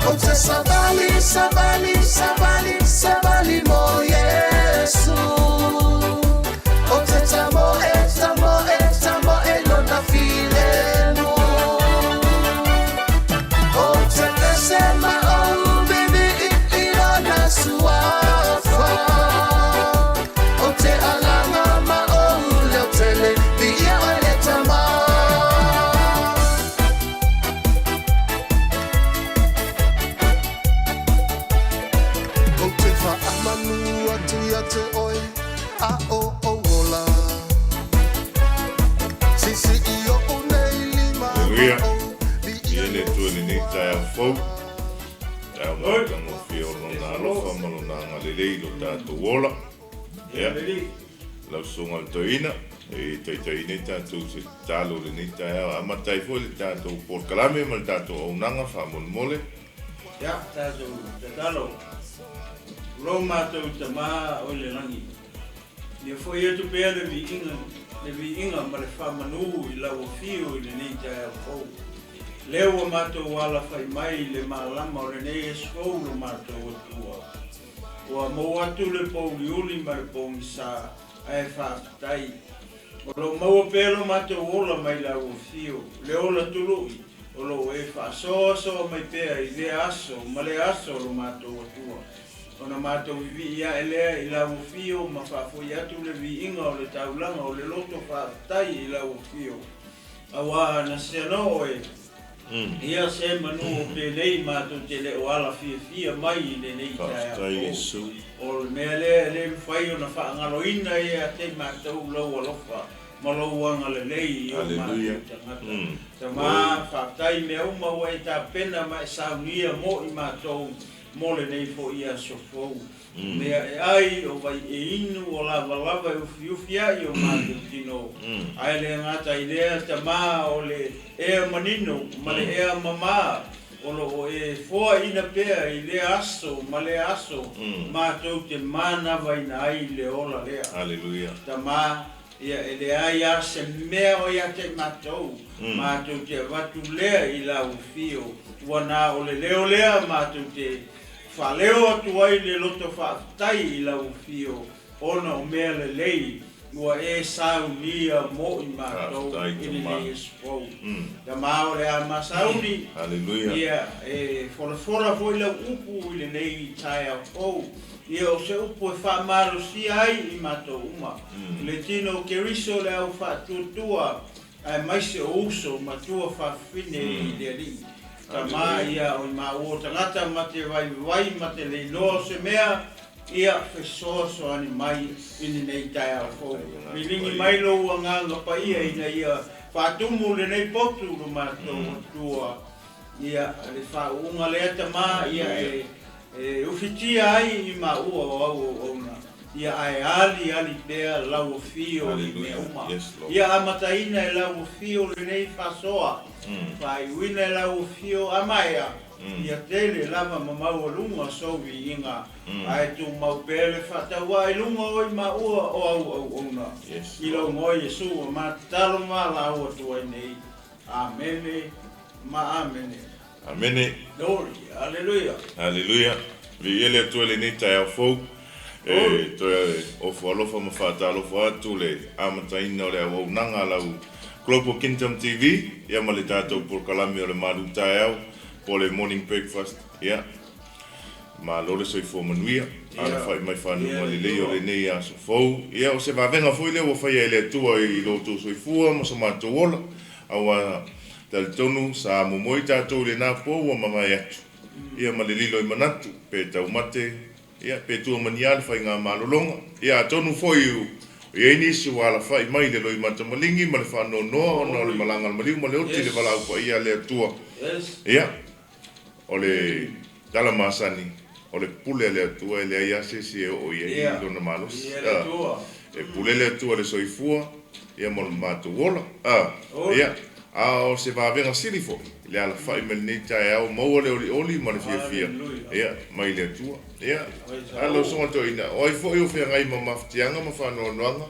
Ou te savali, savali, savali, savali mo Iesu. Ou te tamoe, tamoe, tamoe lona filemu. Ou te pese ma ou vivii i lona suafa. Ou te alaga ma ou leo tele, viia oe le Tama. Ou te faamanu atu ia te oe a o ou ola. Sisii oʻu nei lima ma Aleluia. ou viia Ia le lou Atua i lenei taeao fou, taeao Oi. matagofie o Lona alofa ma Lona agalelei i lo tatou ola. Ia, lau Susuga i le Toeaina, e taitaiina ai tatou i se tatalo i lenei taeao e amata ai foi le tatou polokalame ma le tatou auaunaga faamolemole. Ia, tatou tatalo. Lo matou Tama o i le lagi, ia foi atu pea le viiga, le viiga ma le faamanu i lau afio i lenei taeao fou. Lea ua matou alafai mai i le malama o lenei aso fou lo matou Atua. Ua maua atu le pouliuli ma le pogisa, ae faafetai. O lo o maua pea lo matou ola mai lau afio, le ola tului, o lo o e faasoasoa mai pea i lea aso ma lea aso lo matou Atua. Ona matou vivii ae lea i lau afio ma faafoi atu le viiga o le taulaga o le loto faafetai i lau afio. Aua na seano oe, ia se manu o penei matou te le o ala fiafia mai i lenei taeao Faafetai fou. Iesu. O le mea lea e le mafai ona faagaloina ia te matou lou alofa ma lou agalelei i o Aleluia. matou tagata. Tama, faafetai i mea uma ua e tapena ma e saunia mo i matou mo lenei foi aso fou. O mea e ai, o vai e inu, o lavalava e ufiufi ai o matou tino. Ae le gata i lea, Tama, o le ea manino ma le ea mamā o lo o e foaina pea i lea aso ma lea aso matou te manavaina ai le ola lea. Aleluia. Tama, ia e leai lava se mea o ia te i matou, matou te avatu lea i lau afio, ua na o le leo lea matou te faaleo atu ai le loto faafetai i lau afio, ona o mea lelei ua e saunia mo i matou Faafetai, i Tama. lenei aso fou. Tama, o le a masauni, Aleluia. ia e folafola foi lau upu i lenei taeao fou. Ia o se upu e faamalosia ai i matou uma. Le tino o Keriso le au faatuatua, aemaise o uso ma tua faafafine i le Alii. Tama, ia o i maua o tagata ma te vaivai ma te le iloa o se mea, ia fesoasoani mai i lenei taeao fou. Liligi mai lou agaga paia ina ia faatumu lenei potu lo matou Atua. Ia le faauuga lea, Tama, ia e ufitia ai i maua o au auauna. Ia ae ali ali pea lau afio i mea Hallelujah. uma. Yes, Lord. Ia amataina e lau afio lenei faasoa. Faaiuina e lau afio amaea. Ia tele lava ma maualuga sou viiga. Ae tumau pea le faatauaa i luga o i maua o au auauna. Yes, I lou igoa Iesu ua matatalo ma valaau atu ai nei. Amene ma amene. Amene. Glory. Hallelujah. Aleluia. Viia le Atua i lenei taeao fou. E toe ofo alofa ma faatalofa atu le amataina o le auaunaga a lau Global Kingdom TV, ia ma le tatou polokalame o le malu taeao po o le morning breakfast. Ia, malo le soifua manuia. Alafai mai fanuga lelei o lenei aso fou. Ia, o se vavega foi lea ua faia e le Atua i lo outou soifua ma so matou ola. Aua talitonu sa momoe tatou i lena po ua mavae atu. Ia ma le lilo i manatu, pe taumate, ia pe tua mania le faiga malologa. Ia atonu foi o i ai nisi ua alafai mai le loimata maligi ma le faanoanoa ona o le malaga a le maliu ma le oti i le valaau paia a le Atua. Ia, o le tala masani, o le pule a le Atua e leai lava se isi e oo i ai lona malosi. Ia le Atua. E pule le Atua i le soifua, ia ma lo matou ola. Ia, a o se vavega sili foi i le alafai mai lenei taeao, maua le olioli ma le fiafia, ia, mai le Atua. Ia, a lau Susuga Toeaina, o ai foi o feagai ma mafatiaga ma faanoanoaga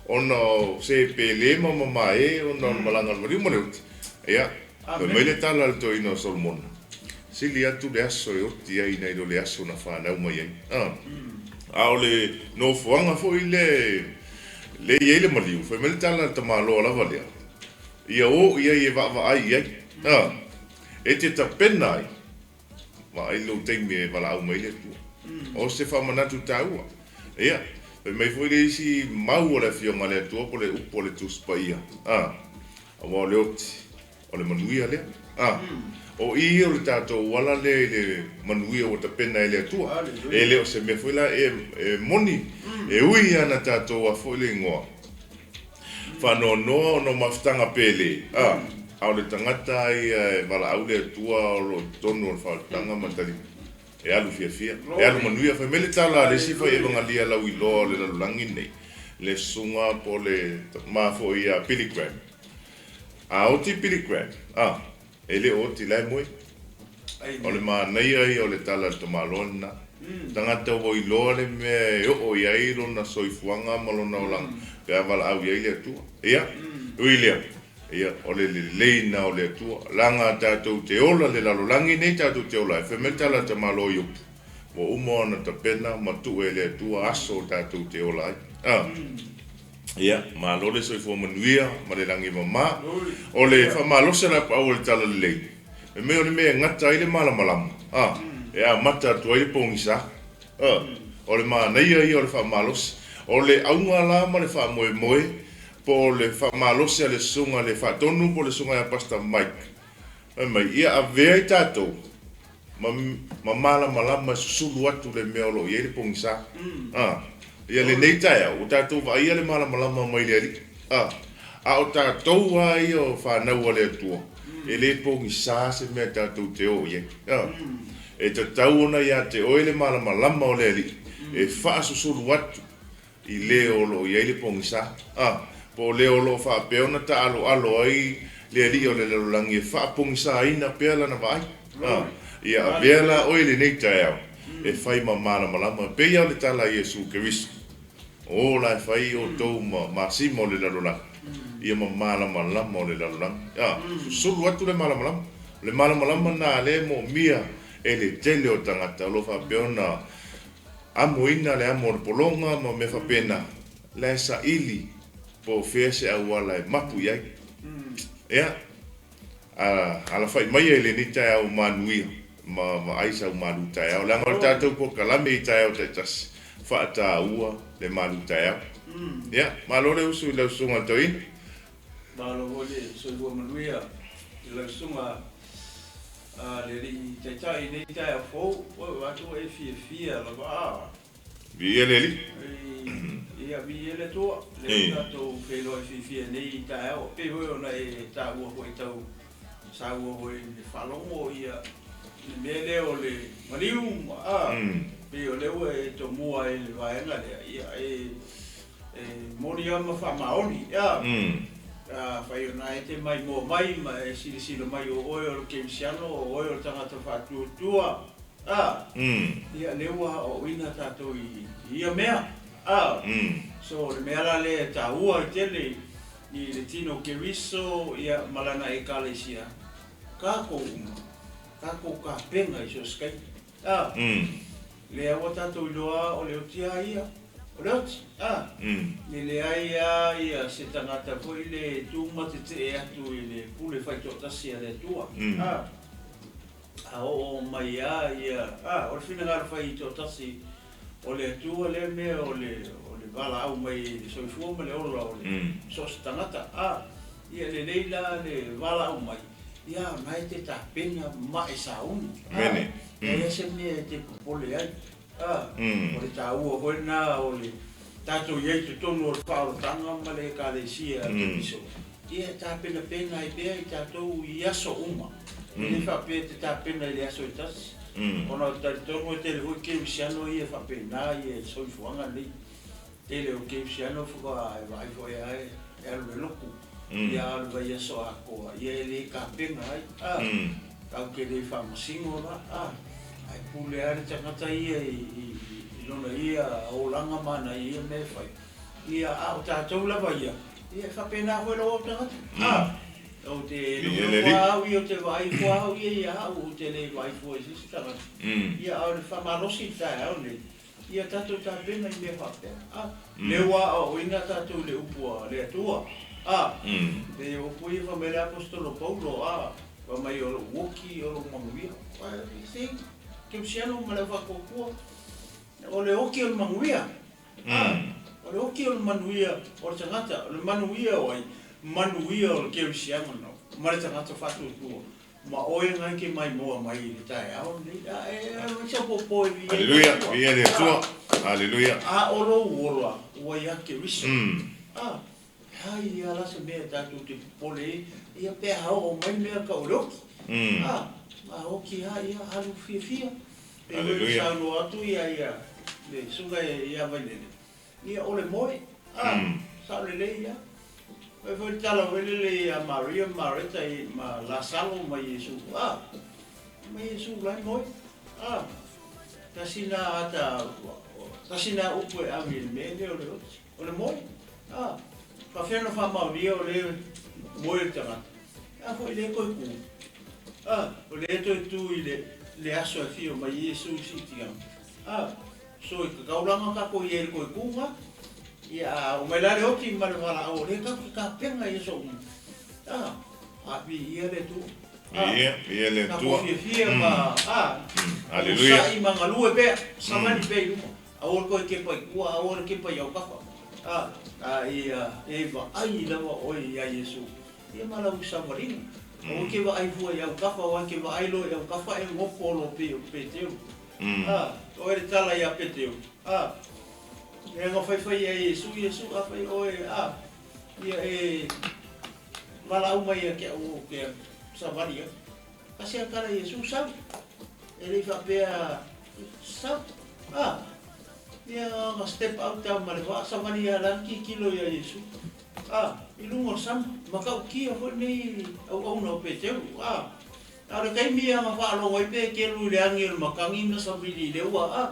ona o se pele ma mamae ona o le malaga a le maliu ma le oti. Ia, fai mai le tala a le toeaina o Solomona. Sili atu le aso e oti ai nai lo le aso na fanau mai ai. A. A o le nofoaga foi lea e i ai le maliu, fai mai le tala a le tamaloa lava lea, ia o i ai e vaavaai i ai. A. E te tapena ai, vaai lou taimi e valaau mai ai le Atua. O se faamanatu taua. Ia, fai mai foi le isi mau a le Afioga a le Atua po o le upu a le Tusi Paia, a, aua o le oti, O le manuia lea. A, o i o le tatou auala lea i le manuia ua tapena e le Atua. E le o se mea foi la e, e moni, e ui lava na tatou a foi le igoa faanoanoa ona o mafutaga pele, a, a o le tagata lava ia e valaau le Atua o lo o i totonu o le faaolataga ma tali e alu fiafia, e alu manuia. Fai mai le tala a le isi fai evangalia lauiloa o le lalolagi lenei, le susuga po o le tama foi ia Billy Graham, A oti Billy Graham, a, e le o oti la e moe. O le manaia ia o le tala a le tamaloa lena. Tagata ua iloa le mea e oo i ai lona soifuaga ma lona olaga pe a valaau i ai le Atua. Ia, ui lea, ia, o le lelei lena o le Atua. Leaga tatou te ola le lalolagi nei tatou te ola ai. Fai mai le tala a le tamaloa Iopu, ua uma ona tapena ma tuu e le Atua aso tatou te ola ai. A. Ia, malo le soifua manuia ma le lagi e mama. O le faamalosi o le apaau o le Talalelei, fai mai o le mea e gata ai le malamalama, a, e amata atu ai le pogisa. A, o le manaia ia o le faamalosi. O le auga la ma le faamoemoe, po o le faamalosi a le Susuga i le Faatonu po o le Susuga ia Pastor Mike, fai mai, ia avea i tatou ma, ma malamalama e susulu atu le mea o lo o i ai le pogisa. A, ia lenei taeao, ua tatou vaaia le malamalama mai le Alii. A, a o tatou lava ia o fanau a le Atua, e le pogisa se mea tatou te o i ai. A, e tatau ona ia te oe le malamalama o le Alii e faasusulu atu i le o lo o i ai le pogisa, a, po o le o lo o faapea ona taaloalo ai le alii o le lalolagi e faapogisaina pea lana vaai. A, ia avea la oe i lenei taeao e fai ma malamalama, e pei lava o le tala a Iesu Keriso, O la e fai outou ma masima o le lalolagi, ia ma malamalama o le lalolagi. A, susulu atu le malamalama. O le malamalama lena lea e moomia e le tele o tagata o lo o faapea ona Amoina le amo o le pologa ma mea faapena, la e saili po o fea se auala e mapu i ai. Ea, a alafai maia i lenei taeao manuia ma vaai sau malu taeao, leaga o le tatou polokalame i taeao taitasi, faataua le malu taeao. Ea, malo le usu i lau susuga i le toeaina. Malo foi le soifua manuia i lau susuga A le Alii Taitai i nei taeao fou, oi ua atu ua e fiafia lava a. Viia le Alii. Ia, viia le Atua, lea ua tatou feiloai fiafia i nei taeao, e pei foi ona e taua foi tau saua foi i le faalogo ia le mea lea o le maliu ma a, pei o lea ua e tomua ai i le vaega lea, ia e E moni lava ma faamaoni, a. Afai o na e te maimoa mai ma e silasila mai o oe o le kerisiano, o oe o le tagata faatuatua, a. Ia lea ua aoaoina tatou i ia mea, a. So o le mea la lea e taua ai tele i le tino Keriso ia ma lana Ekalesia, tatou uma, tatou tapena i so o se taimi, a. Lea ua tatou iloa o le oti a ia, o le oti, a. E leai a ia se tagata foi le e tu ma tetee atu i le pule faitoatasi a le Atua, a. A oo mai a ia, a, o le finagalo faitoatasi o le Atua lea mea o le, o le valaau mai i le soifua ma le ola o le so o se tagata, a. Ia lelei la le valaau mai, ia o na e te tapena ma e sauni, a. Leai lava se mea e te popole ai. A, o le taua foi lena o le tatou i ai i totonu o le faaolataga ma le Ekalesia a Keriso, ia e tapenapena ai pea i tatou i aso uma. E le faapea e te tapena i le aso e tasi, ona ou te talitonu e tele foi kerisiano ia e faapena ia i le soifuaga lenei. Tele o kerisiano faatoa e vaai foi lava e alu i le lotu, ia a o le vaiaso atoa, ia e le tapena ai, a, tatou te le faamasino la, a, ae pule lava le tagata ia i lona ia olaga ma ana ia mea e fai, ia, a o tatou lava ia, ia e faapena foi lou au tagata, a. Ou te Viia le nofonofo Alii. a au ia, ou te vaai fua au ia ia au, ou te le vaai fua i se isi tagata. Ia, a o le faamalosi i le taeao lenei, ia tatou tapena i mea faapea. A, lea ua aoaoina tatou i le upu a le Atua. A, pei o upu ia fai mai le Aposetolo Paulo, a, fai mai o lou oki o lou manuia. Se, kerisiano ma le aufaatuatua, o le oki o le manuia. A, o le oki o le manuia o le tagata, o le manuia o ai? Manuia o le kerisiano ma le tagata faatuatua. Ma oe na e ke maimoa mai i le taeao lenei, a e aumai sau popo e viia i le Aleluia, Atua. viia le A, Atua. Aleluia. a o lou ola ua ia Keriso. A, e a ia la se mea tatou te popole ai, ia pe a oo mai mea tau o le oki. A, a oki a ia alu fiafia. Pei foi ona Aleluia. saunoa atu ia ia le susuga ia Vailele, Ia o le moe, a, sao lelei ia. Fai foi le tala foi lele ia Maria ma Mareta ma Lasalo ma Iesu, a, ma Iesu la e moe, a, tasi na ata, tasi na upu e ave i le mea lea o le oti, o le moe, a, faafefea ona faamaonia o lea e moe le tagata, a foi lea e toe tu, a, o lea e toe tu i le, le aso e afio mai Iesu i siitiaga, a. So i tataulanga tatou i ai i le toetuga, ia a oo mai la le oti ma le valaau o lea tatou te tapena i aso uma. A, a viia le Atua. A, Viia, viia le tatou Atua. fiafia ma, a, Aleluia. onosai ma galue pea, savali pea i luma. Aua le toe kepa i tua, aua le kepa i autafa. A, a ia e vaai lava oe ia Iesu, ia ma lau savaliga. Aua e te vaai fua i autafa, aua e te vaai loa i autafa e gopo loa pei o Peteru. A, oe le tala iā Peteru, a, mea na faifai ai Iesu, Iesu, afai oe, a, ia e valaau mai ia te au ou te savali atu. Kasi a tala Iesu, sau, e le i faapea, sau, a, ia na step out a ma le vaa savali ia la tilotilo ia Iesu, a, i luga o le sami, matautia foi lenei auauna o Peteru, a. A o le taimi ia na faalogo ai Peteru i le agi o le matagi ma savili i le ua, a,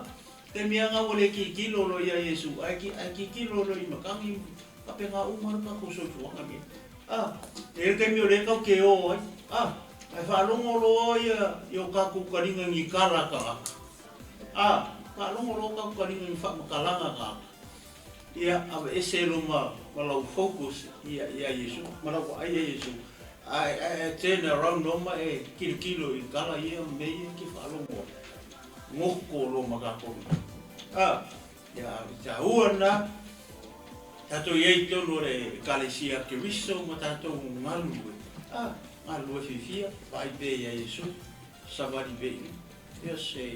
taimi a na ua le tilotilo loa ia Iesu, ae, ae tilotilo loa i matagi, faapena uma le tatou soifuaga nei. A, e i ai le taimi o lea tatou te o ai, a, ae faalogo loa ia i o tatou taliga i ni tala a tagata, a, faalogo loa tatou taliga i ni faamatalaga a tagata, Ia aveese lo ma lau focus ia Iesu, ma lau vaai ia Iesu, ae ae turn around loa ma e tilotilo i tala ia ma mea ia e te faalogo ai. Goko loa ma tatou lima. A, ia taua lena, tatou i ai i totonu o le Ekalesia Keriso ma tatou galulue, a, galulue fiafia, vaai pea ia Iesu, savali pea i luma. Ia se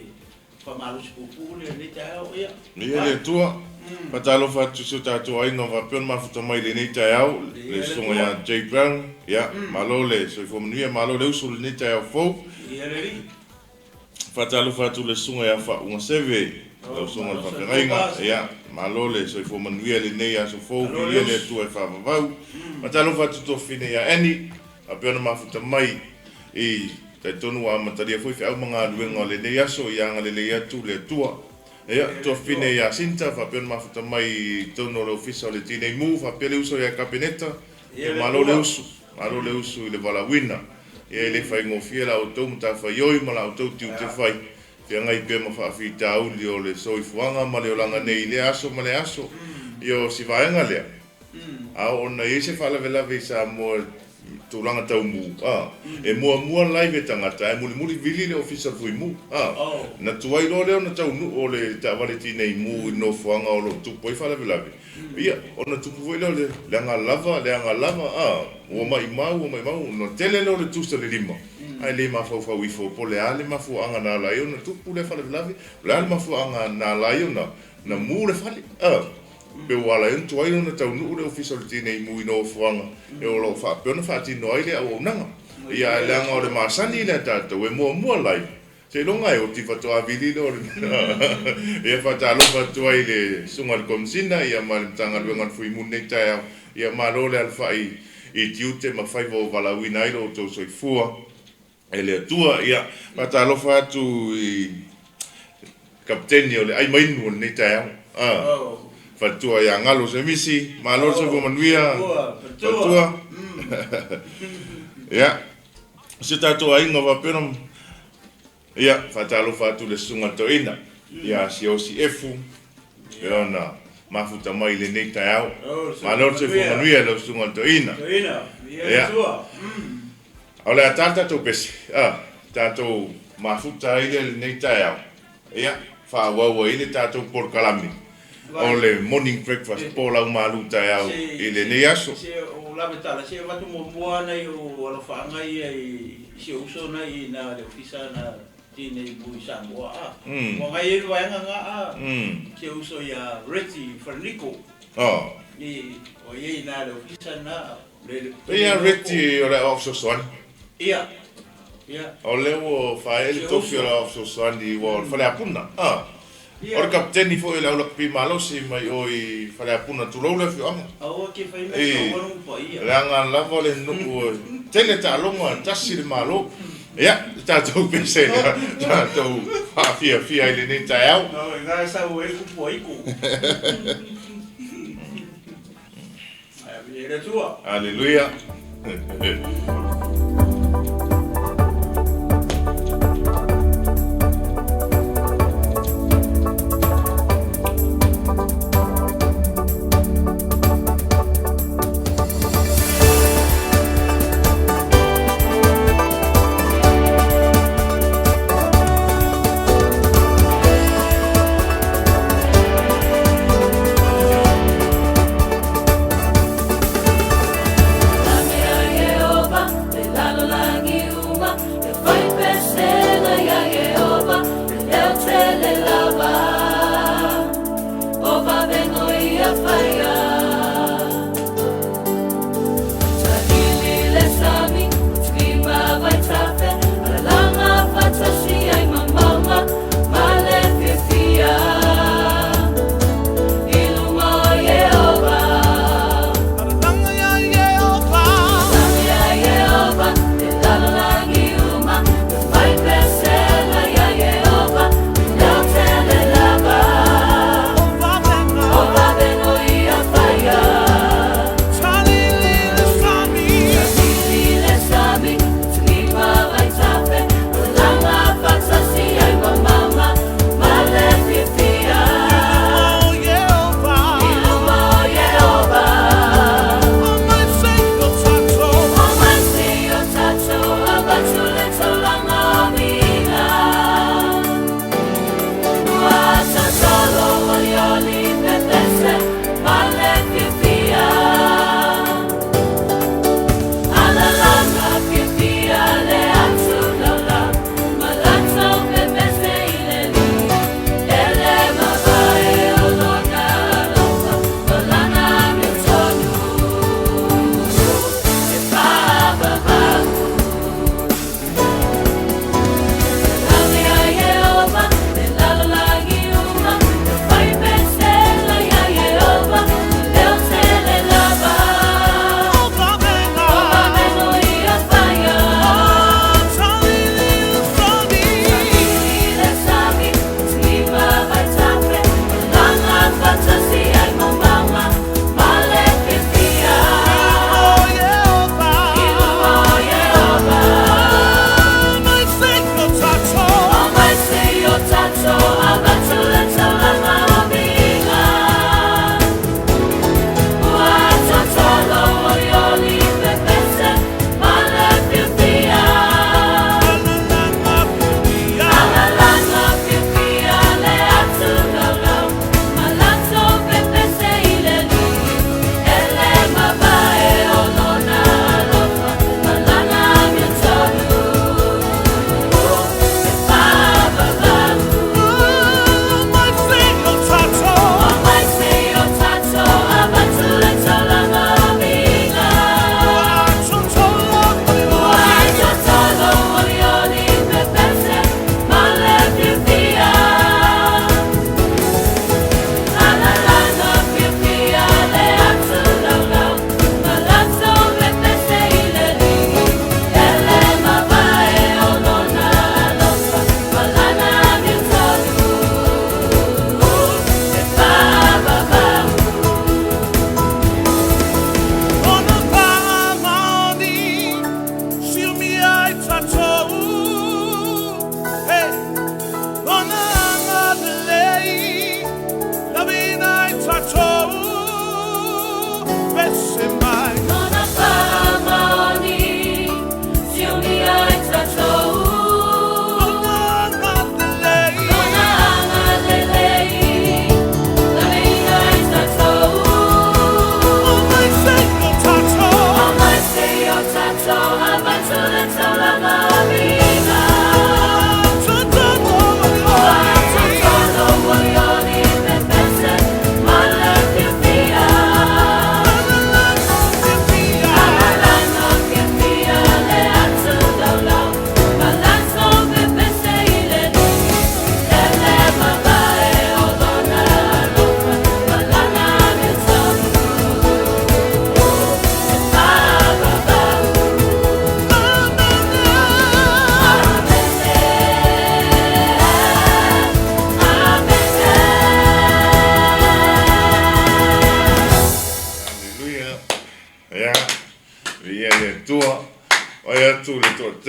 Faamalosi puupuu lea i lenei taeao, ia. Viia le Atua. Faatalofa atu i si o tatou aiga ua faapea ona mafuta mai i lenei taeao, le Susuga ia Jay Brown. Ia, malo le soifua manuia, malo le usu i lenei taeao fou. Viia le Alii. Faatalofa atu i le Susuga ia Faauugaseve, lau Susuga i le Faafeagaiga. Ia, malo le soifua manuia i lenei aso fou, viia le Atua e faavavau. Faatalofa atu i Tuafafine ia Annie, faapea ona mafuta mai i talitonu ua amatalia foi feau ma galuega o lenei aso, ia agalelei atu le Atua. Ia, tuafafine ia Sinta, faapea ona mafuta mai i totonu o le Ofisa o le Tinei Mu, faapea le uso ia Kapeneta, ia malo le usu, malo le usu i le valaauina. Ia e le faigofie la outou matafaioi ma la outou tiute fai, feagai pea ma faafitauli o le soifuaga ma le olaga nei i lea aso ma lea aso. Ia o si vaega lea, A oo ina i ai se faalavelave i Samoa i tulaga tau mu, a, e muamua live e tagata ae mulimuli vili le Ofisa o le Fui Mu, a. Na tuai loa lea ona taunuu o le taavale tinei mu i le nofoaga o lo o tupu ai faalavelave, ia, ona tupu foi lea o le leaga lava, leaga lava, a, ua maimau, ua maimau, ona tele lea o le tusa i le lima, ae le mafaufau ifo po o le a le mafuaaga na ala ai ona tupu lea faalavelave, o le a le mafuaaga na ala ai ona mu le fale, a. Pe ua ala ai ona tuai ona taunuu le Ofisa o le Tinei Mu i nofoaga e o lo o faapea ona faatino ai le auaunaga. Ia ae leaga o le masani lea tatou e muamua live seiloga e oti faatoa vili lea o le Ia faatalofa atu ai i le Susuga i le Komisina ia ma le Matagaluega o le Fuimu i lenei taeao. Ia malo le alafai i tiute ma faiva ua valaauina ai lo outou soifua e le Atua. Ia faatalofa atu i Kapeteni o le ai mainu o lenei taeao. A. Faletua ia Galo Semisi, malo le soifua manuia. Faletua. Ia, si o tatou aiga faapea ona, ia, faatalofa atu i le Susuga i le Toeaina, ia Siaosi Efu, pei ona mafuta mai i lenei taeao. Malo le soifua manuia i lau Susuga i le Toeaina. Ia, o le a ta le tatou pese, a, tatou mafuta ai lea i lenei taeao, ia, faaauau ai le tatou polokalame o le morning breakfast po o lau malu taeao i lenei aso. Se o lave tala, se avatu muamua nai ou alofaaga ia i si ou uso na i ina le ofisa na Tinei Mu i Samoa a. Ua ngai ai le vaega na a si ou uso ia Reggie Falaniko. Ni o i ai ina le ofisa na. E ia Reggie o le aoao fesoasoani. Ia. Ia. O lea ua faaee le tofi o le aoao fesoasoani ua o le Faleapuna. A. O le kapiteni foi o le au lakapi malosi mai o i Faleapuna, tulou le afioaga. Aua ke fai mea sa ua nu'u paia. Leaga lava le nuu e tele taaloga, tasi le Malo. Ia, le tatou pese lea tatou faafiafia ai lenei taeao. No, e nga sau ai kupu a iko. Aleluia.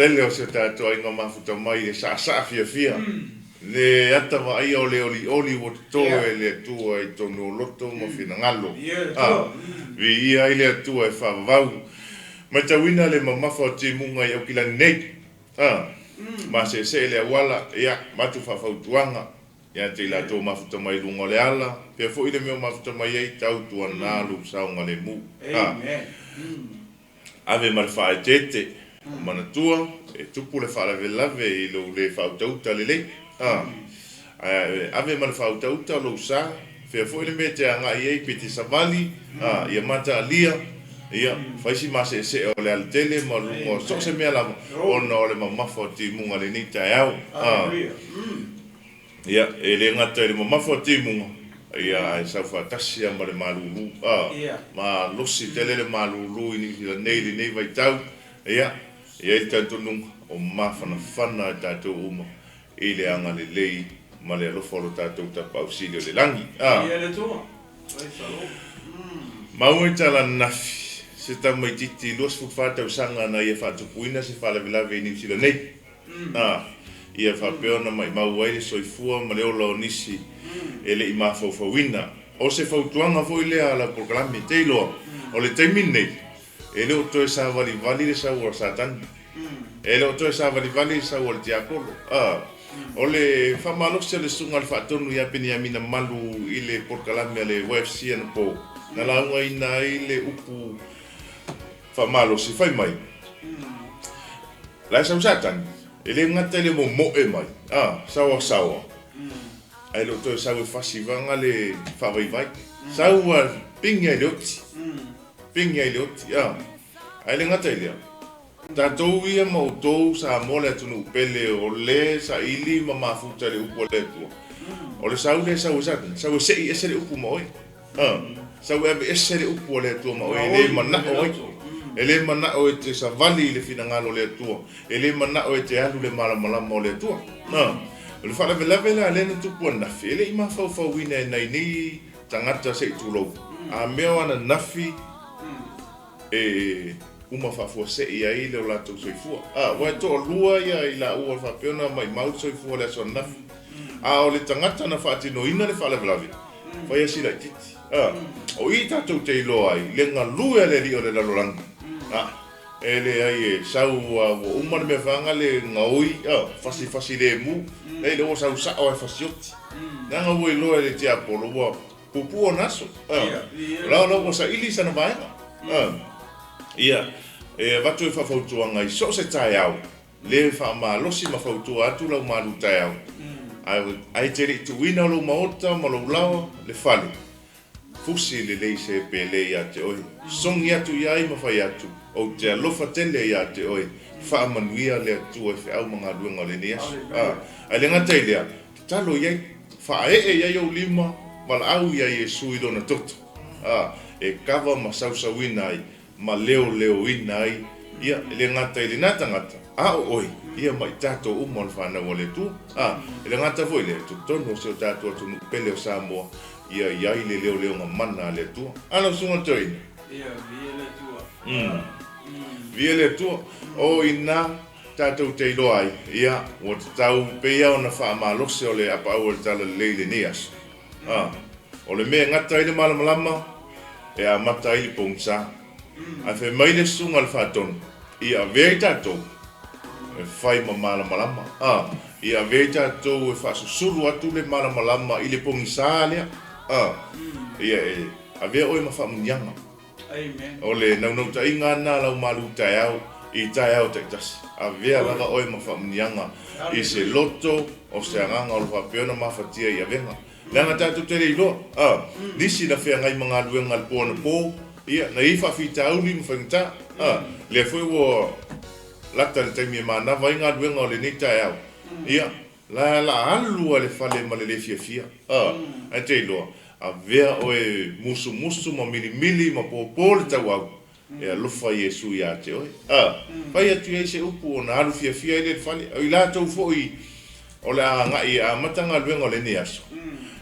Tele o si o tatou aiga mafuta mai e saasaa fiafia le ata vaaia o le olioli ua totoe e le Atua i totonu o loto ma finagalo. A viia ai le Atua e faavavau. Matauina le mamafa o timuga i Aukilani nei. A maseesee le auala, ia, avatu faafautuaga ia te i latou mafuta mai i luga o le ala, pea foi le mea o mafuta mai ai, tautuana lou saogalemu. A. Ave ma le faaeteete, manatua e tupu le faalavelave i lou le faautauta lelei. A. Ae ave ma le faautauta lou sa, fea foi le mea e te agai ai pe te savali, a, ia mataalia, ia, fai si maseesee o le alatele ma luga o so o se mea lava, ona o le mamafa o timuga i lenei taeao. A. Ia, e le gata i le mamafa o timuga, ia, ae sau faatasi lava ma le malulu. A, malosi tele le malulu i Niu Sila nei i lenei vaitau. Ia, e i ai le talitonuga, o mafanafana e tatou uma i le agalelei ma le alofa o lo tatou Tapaau Sili o le lagi. A, maua i tala ananafi se tamaitiiti 24 tausaga na ia faatupuina se faalavelave i Niu Sila nei. Ā, ia faapea ona maimau ai le soifua ma le ola o nisi e le i mafaufauina. O se fautuaga foi lea a lau polokalame, te iloa, o le taimi lenei, e le o toe savalivali le sau a Satani. E le o toe savalivali le sau a le tiapolo. Ā, o le faamalosi a le Susuga a le Faatonu ia Peniamina Malu i le polokalame a le YFC anapo, na laugaina ai le upu faamalosi, fai mai, La e sau Satani, e le gata i le momoe mai, a, saoasaoa, ae le o toe sau e fasi vaga le faavaivai. Sau a pigi ai le oti, pigi ai le oti, a. Ae le gata i lea, tatou ia ma outou Samoa le atunuu pele o le saili ma mafuta i le upu a le Atua, o le sau lea e sau e Satani, sau e sei ese le upu ma oe. A, sau e aveese le upu a le Atua ma oe, e le manao ai. E le manao e te savali i le finagalo o le Atua. E le manao e te alu i le malamalama o le Atua. A, o le faalavelave la lea na tupu ananafi, e le i mafaufauina e nai nei tagata se i tulou. A mea o ananafi e uma faafuasei ai le o latou soifua. A, aua e toalua ia i laua faapea ona maimau le soifua i le aso ananafi. A o le tagata na faatinoina le faalavelave, fai asi laitiiti. A, o i tatou te iloa ai le galue a le alii o le lalolagi. A, e leai e sau a ua uma le mea faga le gaoi, a, fasifasi lemu, leai lea ua sau sao a e fasioti. Leaga ua iloa e le tiapolo ua puupuu ona aso. A, o la la ua saili sana vaega. A, ia, e avatu e faafautuaga i so o se taeao, Le faamalosi ma fautua atu lau malu taeao, ae e te le i tuuina lou maota ma lou laoa, le fale, fusi lelei se pele ia te oe, sogi atu i ai ma fai atu, Ou te alofa tele ia te oe, faamanuia le Atua i feau ma galuega o lenei aso. Ae le gata i lea, tatalo i ai, faaee i ai ou lima, valaau ia Iesu i lona toto, e kava ma sausauina ai ma leoleoina ai, ia, e le gata i lena tagata, a o oe, ia ma i tatou uma o le fanau a le Atua. A, e le gata foi i lea, i totonu o si o tatou atunuu pele o Samoa, ia i ai le leoleoga mana a le Atua. A lau Susuga i le Toeaina? Ia, viia le Atua. Viia le Atua. O ina tatou te iloa ai, ia, ua tatau pei lava ona faamalosi o le apaau o le Talalelei i lenei aso. A, o le mea e gata ai le malamalama, e amata ai le pogisa. Ae fai mai le susuga a le Faatonu, Ia avea i tatou e fai ma malamalama. A, ia avea i tatou e faasusulu atu le malamalama i le pogisa lea. A, ia e avea oe ma faamuniaga. O le naunautaiga lena a lau malu taeao i taeao taitasi. Avea lava oe ma faamuniaga i se loto o se agaga o lo faapea ona mafatia i avega. Leaga tatou te le iloa, a, nisi na feagai ma galuega i le po anapo, ia, na i ai faafitauli ma faigata, a, lea foi ua lata i le taimi e manava ai galuega o lenei taeao, ia, La la alu a le fale ma le le fiafia. A, ae te iloa, avea oe musumusu ma milimili ma pōpō le tauau, e alofa Iesu ia te oe. A, fai atu i ai se upu ona alu fiafia ai lea i le fale. O i latou foi o le a agai e amata galuega o lenei aso,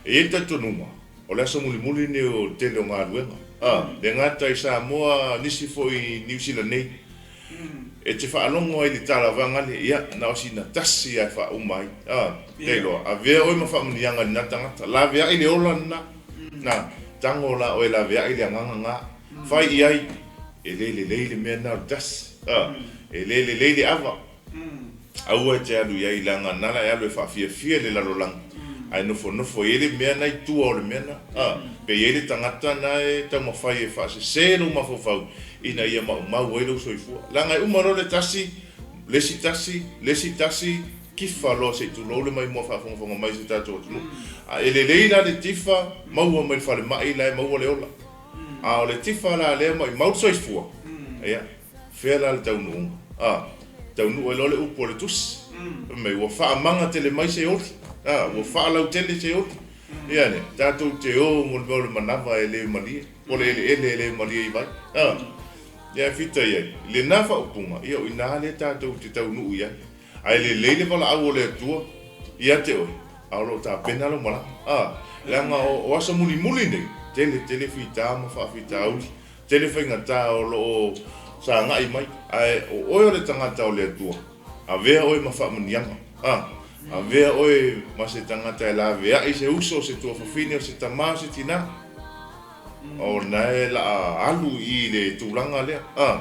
e i ai le talitonuga, o le aso mulimuli lenei o le tele o galuega. A, le gata i Samoa, nisi foi i Niu Sila nei. E te faalogo ai i le tala vaegale, ia, na o sina tasi lava e faauma ai. A, te iloa, avea oe ma faamanuiaga i lena tagata. Laveai le ola lena. Na, tago la oe laveai le agaga na. Fai i ai, e le lelei le mea lena o le tasi. A, e le lelei le ava. Aua e te alu i ai leaga na la e alu e faafiafia i le lalolagi ae nofonofo e i ai le mea na i tua o le mea na. A, pe i ai le tagata na e taumafai e faasese lou mafaufau ina ia maumau ai lou soifua. Leaga e uma loa le tasi, le isi tasi, le isi tasi, tifa loa se i tulou le maimoa faafogafoga mai si o tatou atunuu. A e lelei la le tifa, maua mai le falemai la e maua le ola. A o le tifa la lea maumau le soifua, ia, Fea la le taunuuga? A, taunuu ai loa le upu a le Tusi, fai mai, Ua faamaga tele mai se oli. A, ua faalautele se oli. Ia lea, tatou te o mo le mea o le manava e le malie, po o le eleele e le malie i vai. A, ia e fita i ai. I lena faaupuga, ia o i ina lea tatou te taunuu i ai. Ae lelei le valaau o le Atua ia te oe, a o lo o tapena lau malaga. A, leaga o aso mulimuli nei, tele tele fita ma faafitauli. Tele faigata o lo o sagai mai, ae o oe o le tagata o le Atua, avea oe ma faamanuiaga. A, avea oe ma se tagata e laveai se uso, o se tuafafine, o se tama, o se tina. O lena e laa alu i le tulaga lea. A,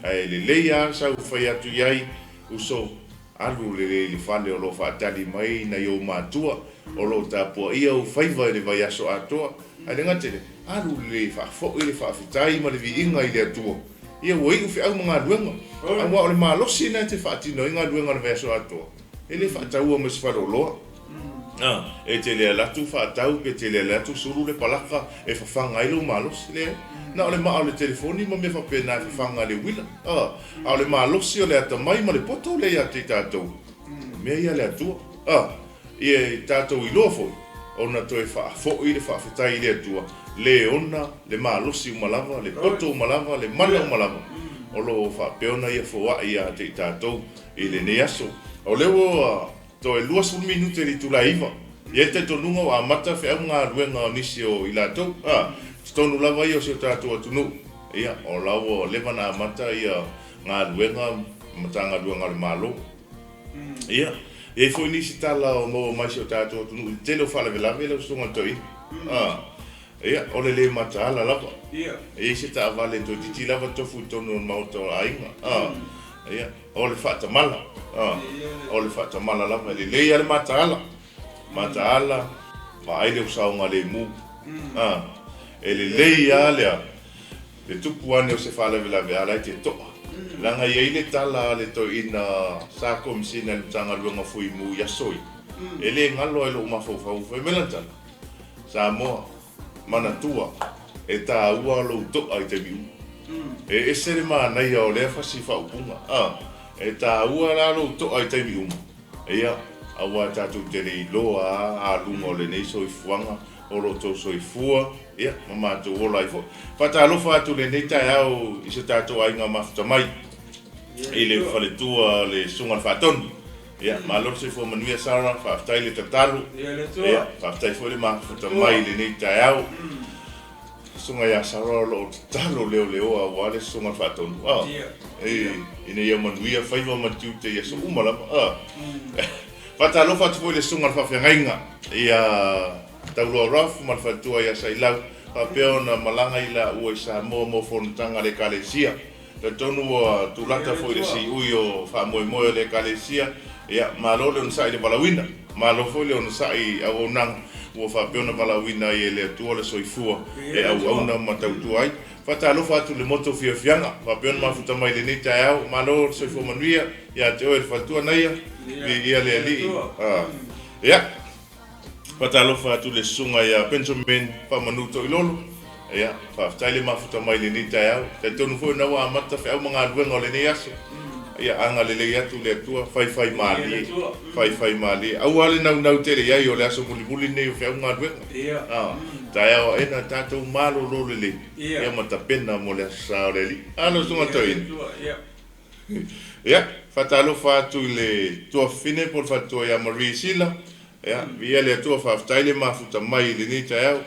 ae lelei lava sau fai atu i ai, uso, Alu lelei i le fale o lo o faatali mai nai ou matua, o lo o tapuaia ou faiva i le vaiaso atoa. Ae le gata i lea, alu lelei e faafoi le faafetai ma le viiga i le Atua. Ia ua iu feau ma galuega, aua o le malosi lena e te faatino ai galuega o le vaiaso atoa, e le faataua ma se faleoloa. A, e te le alu atu faatau pe te le alu atu sulu le palaka e fafaga ai lou malosi. Leai. Na o le maa o le telefoni ma mea faapena e fafaga le uila. A, a o le malosi o le atamai ma le poto lea ia te i tatou, o mea ia a le Atua. A, ia i tatou iloa foi ona toe faafoi le faafetai i le Atua, le ona le malosi uma lava, le poto uma lava, le mana uma lava, o lo o faapea ona ia foai ia te i tatou i lenei aso. O lea ua Toe 20 minute i le itula e 9. E i ai le talitonuga ua amata feau ma galuega o nisi o i latou. A, totonu lava ia o si o tatou atunuu. Ia, o la ua leva ona amata ia galuega ma Matagaluega a le Malo. Ia, e i ai foi nisi tala o maua mai si o tatou atunuu i le tele o faalavelave lau Susuga i le Toeaina. A, ia, o le le mataala lava. E i ai se taavale toeitiiti lava tofu i totonu o le maota o aiga. A, ia. O le faatamala, o le faatamala lava, e lelei lava le mataala, mataala, vaai le saogalemu, e lelei lava le, le tupu ane o se faalavelave a o la e te to'a. Leaga e i ai le tala a le toeaina sa Komesina i le Matagaluega o Fuimu i aso ia, e le galo lava i lou mafaufau, fai mai lana tala, Samoa, Manatua, e tāua lou to'a i taimi uma. E ese le manaia o lea fasi faaupuga. A, e tāua la lou to'a i taimi uma. Ia, aua tatou te le iloa a aluga o lenei soifuaga o lo outou soifua, ia, ma matou ola ai foi. Faatalofa atu i lenei taeao i so tatou aiga mafuta mai i le faletua o le Susuga i le Faatonu. Ia, malo le soifua manuia Sarah, faafetai le tatalo. Ia, faafetai foi le mafuta mai i lenei taeao. Susuga ia Sarah o lo o tatalo leoleoa aua le Susuga Faatonu. Ah, e, ina ia manuia faiva ma tiute i aso uma lava. Ah. Faatalofa atu foi i le Susuga i le Faafeagaiga ia Tauloa Ralph ma le faletua ia Sailau, faapea ona malaga i laua i Samoa mo fonotaga a le Ekalesia. Talitonu ua tulata foi le siui o faamoemoe o le Ekalesia, ia, malo le onosai i le valaauina, malo foi le onosai i auaunaga ua faapea ona valaauina ai e le Atua le soifua e auauna ma tautua ai. Faatalofa atu i le motu o fiafiaga, faapea ona mafuta mai i lenei taeao, malo le soifua manuia ia te oe le faletua Naia, viia le Alii. Ia. Faatalofa atu i le Susuga ia Benjamin Faamanu Toilolo. Ia, faafetai le mafuta mai i lenei taeao. Talitonu foi o lena ua amata feau ma galuega o lenei aso. Ia, agalelei atu le Atua, faifai malie, faifai malie. Aua le naunau tele i ai o le aso mulimuli lenei o feau ma galuega. A, taeao aena tatou malolo lelei, ia ma tapena mo le Aso Sa o le Alii. A lau Susuga Toeaina. Ia, faatalofa atu i le tuafafine po o le faletua ia Marie Sila. Ia, viia le Atua, faafetai le mafuta mai i lenei taeao.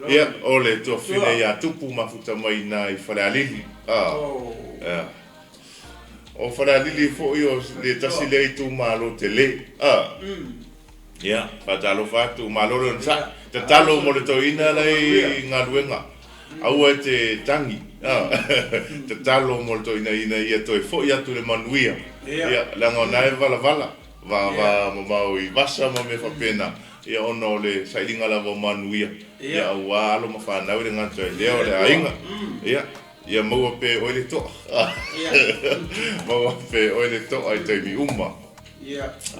Ia, o le tuafafine ia Tupu mafuta mai i ina i Falealili. Ah, ia. O Falealili foi o le tasi lea itumalo tele. A. Ia, faatalofa atu, malo le onosai. Tatalo mo le toeaina la e i galuega. Aua e te tagi. Tatalo mo le toeaina ina ia toe foi atu i le manuia. Ia, leaga o na e valavala, va mamao i vasa ma mea faapena, ia ona o le sailiga lava o manuia, ia aua alo ma fanau i le gata i lea o le aiga. Ia, ia maua pea e oe le toa. Maua pea e oe le toa i taimi uma.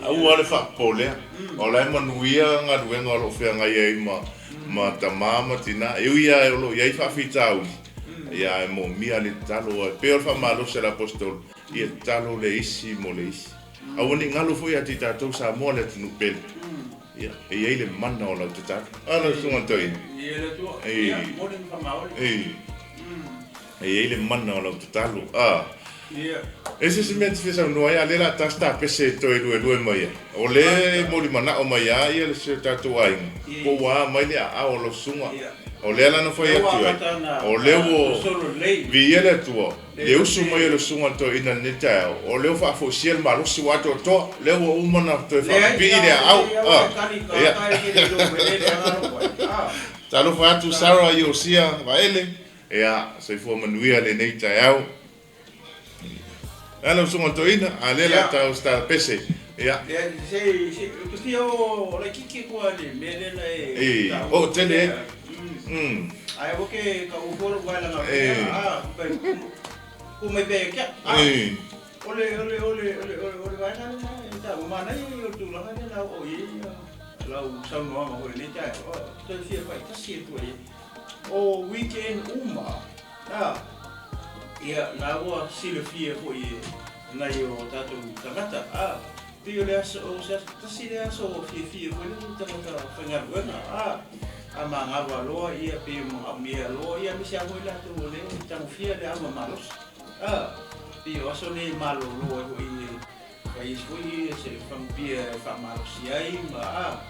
Aua le faapolea, o la e manuia galuega o lo o feagai ai ma ma tama ma tina. E ui lava o lo o i ai faafitauli, ia ae moomia le tatalo. E pei o le faamalosi a le Aposetolo, ia tatalo le isi mo le isi. Aua ne i galo foi ia te i tatou Samoa le atunuu pele. Ia, e i ai le mana o lau tatalo. A lau Susuga i le Toeaina. E. E i ai le mana o lau tatalo. A. E se isi mea e te fia saunoa ai, a o lea o le a ta se tapese e toe luelue mai ai. O lea e molimanao mai lava ia si o tatou aiga, po ua a mai le aao o lau susuga. O lea la na fai atu ai, o lea ua viia le Atua, le usu mai o le susuga i le toeaina i lenei taeao, o lea ua faafoisia le malosi ua atoatoa, o lea ua uma ona toe faapipii le aao. A. Ia. Talofa atu Sarah Iosia Vaele. Ea, soifua manuia lenei taeao. Ea lau susuga toeaina, a lea la tau se tapese. Ea. Ea, se, se, ou te fia o laitiiti atu lava i le mea lea na e taua. Oo tele ai. Ae aua ke taua fua lou vae leaga a, ku mai pea ia te au. O le, o le, o le, o le, o le vaega lea e taua, manaia ia o le tulaga lea la oo i ai lau saunoaga foi i lenei taeao, ou te fia faitasi atu ai. O weekend uma, a, ia, na ua silafia foi e nai o tatou tagata, a, pei o le aso, o se aso, tasi lea aso fiafia foi lea i tagata faigaluega, a, a magava loa, ia, pei e manaomia loa, ia, aemaise lava foi latou o lea e tagofia le ava malosi, a, pei o aso nei e malolo ai foi e fai ai foi se fagupia e faamalosi ai ma, a.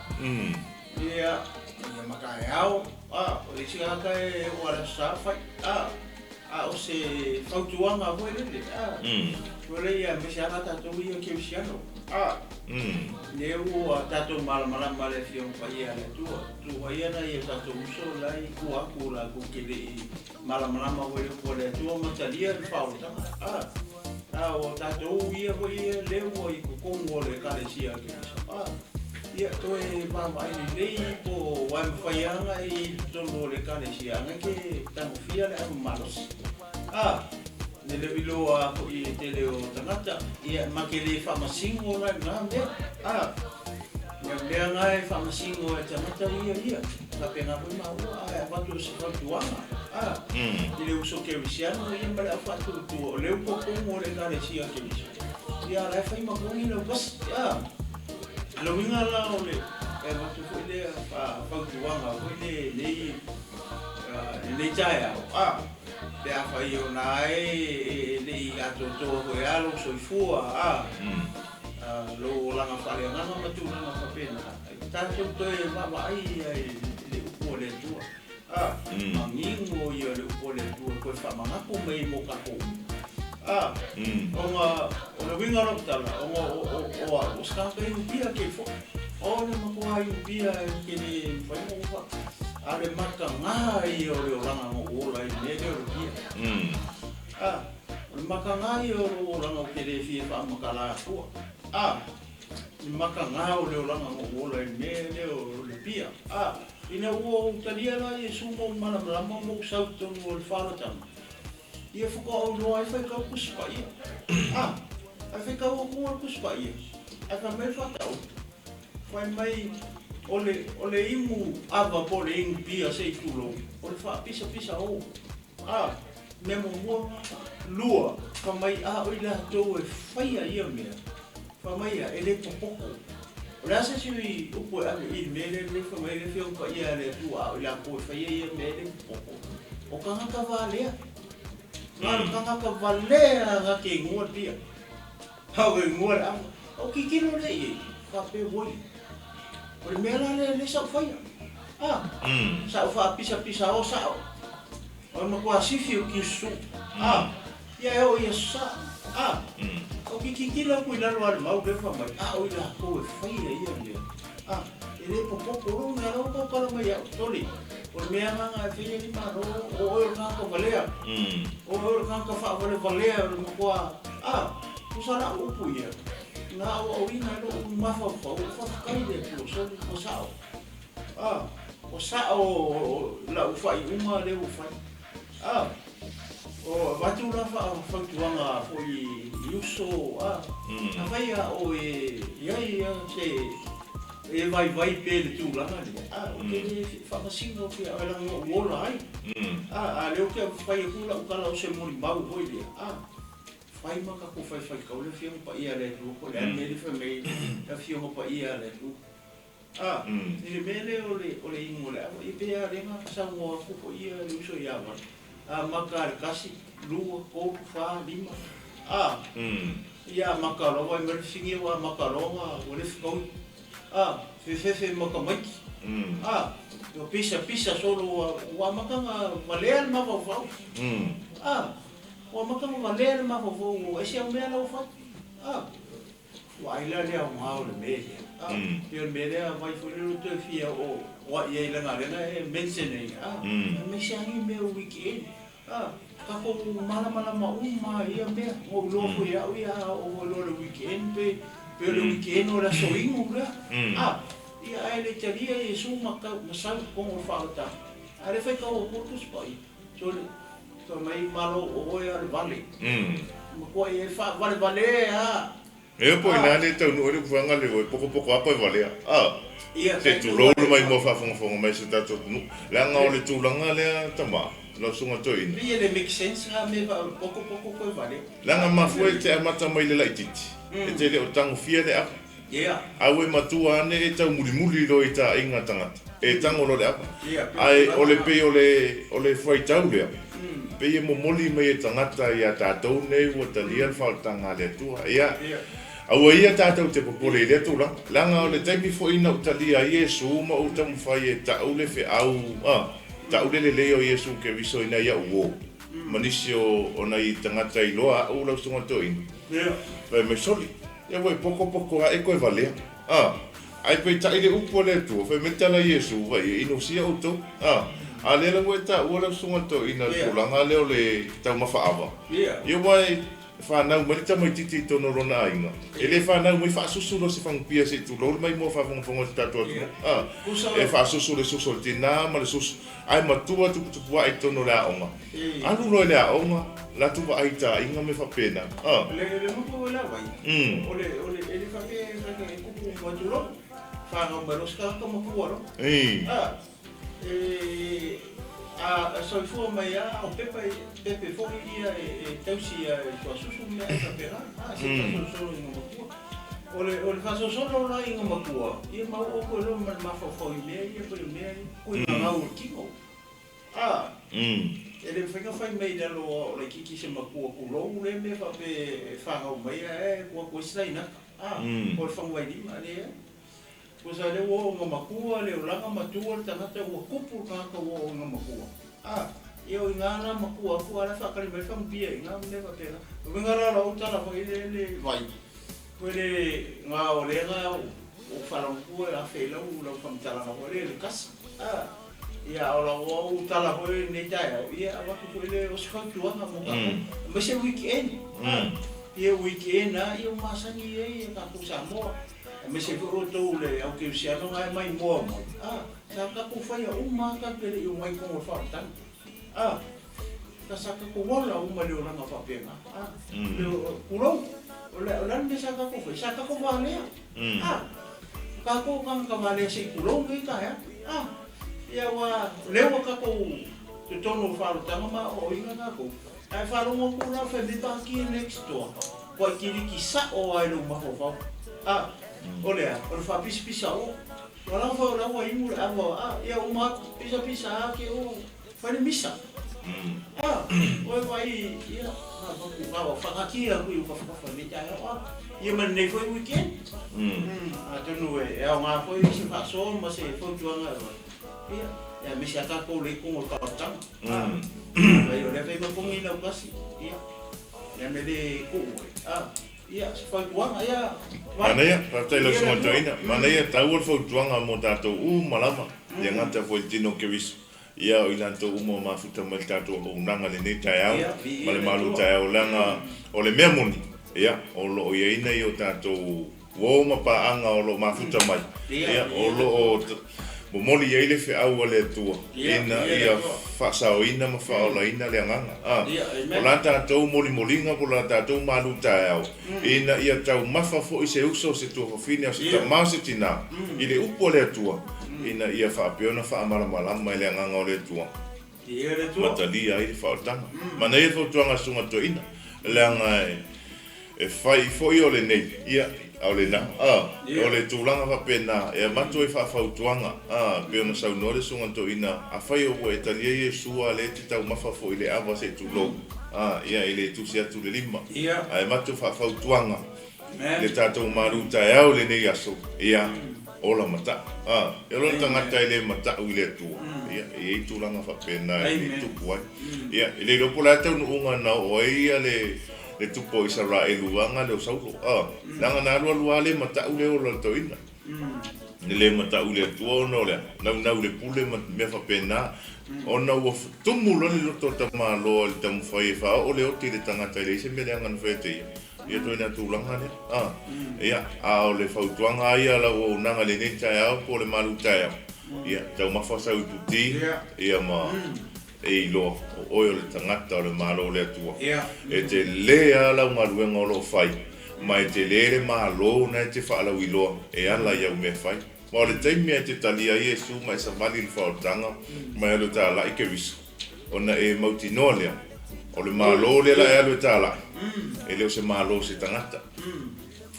Ia, ia ma taeao, a, o le isi tagata e oo lava i le Aso Sa fai, a, a o se fautuaga foi lele, a, foi lea ia aemaise lava tatou ia kerisiano, a, lea ua tatou malamalama i le Afioga Paia a le Atua, tuu ai ana ia tatou uso la e i tua atu latou te le i malamalama foi i le upu a le Atua ma talia le faaolataga, a, a o tatou ia foi ia lea ua i totonu o le Ekalesia a Keriso, a. Ia, toe vaavaai lelei po o ai mafai lava ona e i ai i totonu o le Ekalesia ana ke tagofia le ava malosi. A, le leviloa foi e tele o tagata, ia, ma ke le faamasino la i lena mea. A, ia mea na e faamasino e tagata ia ia, faapena foi maua, ae avatu o se fautuaga, a, i le uso kerisiano ia ma le au faatuatua, o lea ua totonu o le Ekalesia Keriso, ia, a la e fai ma togi lau kasi, a. O le uiga la o le e avatu foi lea fautuaga foi le lenei lenei taeao, a, pe afai o na e le i atoatoa foi a lou soifua, a, lou olaga faaleagaga ma tulaga faapena, tatou toe vaavaai ia i le upu a le Atua, a, manino ia le upu a le Atua e toe faamanatu mai mo tatou uma. A, ona o le uiga o lau tala, ona o au, o se tagata inupia kei foi. O le matua inupia e te le mafai ona ou fa, a o le matagā ia o le olaga na ou ola ai i le mea lea o le pia. A, o le matagā ia o lou olaga ou te le fia faamatala atua. A, le matagā o le olaga na ou ola ai i le mea lea o le pia. A, ina ua ou talia la Iesu ma ou malamalama ma ou sau i totonu o le faaolataga, Ia faatoa ou iloa ai faitau Tusi Paia. A, ae faitau atu le Tusi Paia, ae fai mai le faataoto, fai mai o le, o le inu ava po o le inu pia se i tulou, o le faapisapisa o. A, mea muamua lena. Lua, fai mai a o i latou e faia ia mea, fai mai ia, e le popoto. O le a se isi upu e ave i le mea lea, lea fai mai le Afioga Paia a le Atua, a o i latou e faia ia mea e le popoto. O tagata valea. Na o le tagata valea na te inua le pia. A o inua le ava. O tilotilo lea i ai, faapea, Oi, o le mea la lea lea sa ou faia. A, sa ou faapisapisa o sao. O le matua sifi o kiususu. A, ia e oo i aso sa. A, ou te tilotilo atu i lalo a le mau lea fai mai, a o i latou e faia ia mea, a, e le popoto lou mea la ua tautala mai ia au, sole, o le mea agaga e faia nei Malo, o oe o le tagata valea, o oe o le tagata faavalevalea o le matua, a, tusa la o upu ia, na aoaoina ai lou mafaufau, faafetai i le Atua, sole, ua sao, a, ua sao lau faaiuga lea ua fai. A, o avatu la fautuaga foi i uso, a, afai a oe i ai a se e vaivai pe le tulaga lea, a, ou te le faamasino atu ia oe leaga na ou ola ai. A, a lea ou te fai atu lau tala o se molimau foi lea, a, fai ma tatou faifai-tau le Afioga Paia a le Atua, po o le a le mea lea fai mai ai le Afioga Paia a le Atua. A, i le mea lea o le, o le inu o le ava, ia pei lava lea na saunoa atu foi ia le uso ia Vala, amata lava i le tasi, lua, tolu, fa, lima, a, ia amata loa vaai mai le fesili ua amata loa ona ua le fetaui, a, fefefe ma tamaiti, a, ua pisa pisa solo ua, ua amata ona valea le mafaufau, a, ua amata ona valea le mafaufau ua ese au mea la ua fai, a. Ua ai la le aoga o le mea lea. A, pei o le mea lea vai foi lea toe fia o o ai i lana lena e mention ai. A, aemaise lava ni mea o weekend. A, tatou malamalama uma i ia mea. Ua ou iloa foi e au ia a oo foi loa i le weekend pe pe o le weekend o le aso inu lea. A, ia ae le talia Iesu ma tau ma sau i totonu o le faaolataga. A o lea e faitau atu le Tusi Paia. Sole, fai mai malo o oe a le vale. Matua e faavalevalea a. E po ina le taunuu ai le ufaga le oe pokopoko apa e valea. A. Ia, Se tulou le maimoa faafogafoga mai se tatou atunuu. Leaga o le tulaga lea tama, lau susuga toeaina. Pei e le make sense nga mea pokopoko koe valea. Leaga mafua e te amata mai le laititi, e te le o tagofia le ava. A ua e matua ane e taumulimuli loa i ta aiga tagata, e tago loa le ava. Ae o le pei o le o le fuaitau lea, pei e momoli mai e tagata ia tatou nei ua talia le faaolataga a le Atua. Ia, aua ia tatou te popole i lea tulaga, leaga o le taimi foi na ou talia ai Iesu ma ou taumafai e tau le feau, a, tau le lelei o Iesu Keriso ina ia ou o, ma nisi o o nai tagata iloa aʻu lau susuga toeaina, fai mai, Soli! Ia ua e pokopoko ae koe valea. A, ae peitai le upu a le Atua, fai mai le tala a Iesu, Vai e inosia outou. A, a lea la ua e taua lau susuga toeaina i le tulaga lea o le taumafa ava. Ia ua e fanau mai le tamaititi i totonu o lona aiga, e le fanau mai faasusu loa se fagupia se i tulou le maimoa faafogafoga i se tatou atunuu. A, e faasusu le susu o le tina ma le susu, ae matua tuputupuae i totonu o le aoga. Alu loa i le aoga, latou vaai i taaiga mea faapena. A. Le le motu o le vai. O le o le e le faapea e fai e kupu ma tulou. Whanau mai loa se tagata matua loa. A, e a soifua mai lava o pepa pepe foi ia e tausi ia e tuasusu ma mea faapena. A, se faasolosolo i matua. O le o le faasolosolo la i matua, ia ma oo atu ai loa ma le mafaufau i mea ia pei o mea ia, kuiga gau o le tino. A, e le mafai ona fai mai i lalo o laitiiti se matua tulou lea mea faapea e fanau mai ae tuu atu ai se lainata. A, o le fagavailima, leai. Tusa lea ua oo ina matua le olaga matua le tagata ua tupu le tagata ua oo ina matua. A, ia o ina la matua atu a la e faatali mai le fagupia i ina ma mea faapena. O uiga la o lau tala foi lea le vai, foi le na o lea na ou faalogo atu e afe i lau lau faamatalaga foi lea i le tasi. A. Ia, o lau au tala foi i lenei taeao, ia avatu foi le o se fautuaga mo tatou, aemaise weekend. Ia weekend lava ia ua masani ai a tatou Samoa, aemaise foi outou le au kerisiano na e maimoa mai, a, sa tatou faia uma lava tatou te le i omai i totonu o le faaolataga. A, sa tatou ola uma i le olaga faapena. A, tulou, o le a le mea sa tatou faia? Sa tatou valea. A, o tatou o tagata valea se i tulou lenei taeao. A, ia ua leo ua tatou totonu o faaolataga ma aoaoina tatou, ae faalogo atu la fai mai paki next door, ua kiliki sao lava i lou mafaufau. A, o le a? O le faapisapisa o. Ua lava foi o la ua inu le ava, a, ia uma atu, pisapisa lava ke o. Fai le misa. A, oe vai, ia, na avatu, na whakakia atu i tafatafa i lenei taeao, a, ia ma lenei foi weekend. Atonu e aoga foi se faasoa ma se fautuaga e avatu, ia, aemaise lava tatou le i totonu o le faaolataga. A, vai o lea fai ma pogi lautasi, ia. Le mea le tuu ai, a, ia, se fautuaga, ia, Vai. Manaia, faafetai i lau Susuga Toeaina. Manaia, e taua le fautuaga mo tatou uma lava, e le gata foi i le tino o Keriso, ia o i latou uma ua mafuta mai i le tatou auaunaga i lenei taeao ma le malu taeao, leaga o le mea moni, ia, o lo o i ai nai o tatou uo ma paaga o lo o mafuta mai, ia, o lo o momoli i ai le feau a le Atua ina ia faasaoina ma faaolaina le agaga. A, o la tatou molimoliga po o la tatou malu taeao, ina ia taumafa foi se uso, se tuafafine, o se tama, o se tina i le upu a le Atua, ina ia faapea ona faamalamalama e le Agaga o le Atua ma talia ai le faaolataga. Manaia le fautuaga a le Susuga Toeaina, leaga e fai foi o lenei, ia, a o lena, a, o le tulaga faapena e avatu ai faafautuaga, a, pei ona saunoa le Susuga Toeaina, afai ua e talia Iesu a lea e te taumafa foi i le ava se i tulou, a, ia, e le tusi atu le lima, ae avatu faafautuaga i le tatou malu taeao i lenei aso, ia, ola matau. A, e ola le tagata e le matau i le Atua, ia, e i ai tulaga faapena e le tupu ai. Ia, e le iloa po o le a le taunuuga na oo ai ia le le tupu o Isaraelu aga lea o Saulo. A, leaga na alu alu lava le matau le ola o le toeaina. E le matau i le Atua ona o le a? Naunau i le pule ma mea faapena. Ona ua tumu loa le loto o tamaloa i le taumafai e faaoo le oti i le tagata e leai se mea leaga na faia te ia. Ia ituaiga tulaga lea. A, ia, a o le fautuaga lava ia a lau auaunaga i lenei taeao po o le malu taeao, ia, taumafa sau iputi, ia ma e iloa o oe o le tagata o le Malo o le Atua. E tele lava lau galuega o lo o fai, ma e tele le Malo na e te faalauiloa e ala i au mea fai. Ma o le taimi lava e te talia ai Iesu ma e savali i le faaolataga ma e alu e talai Keriso, ona e mautinoa lea, o le Malo lea la e alu e talai, e le o se Malo o se tagata.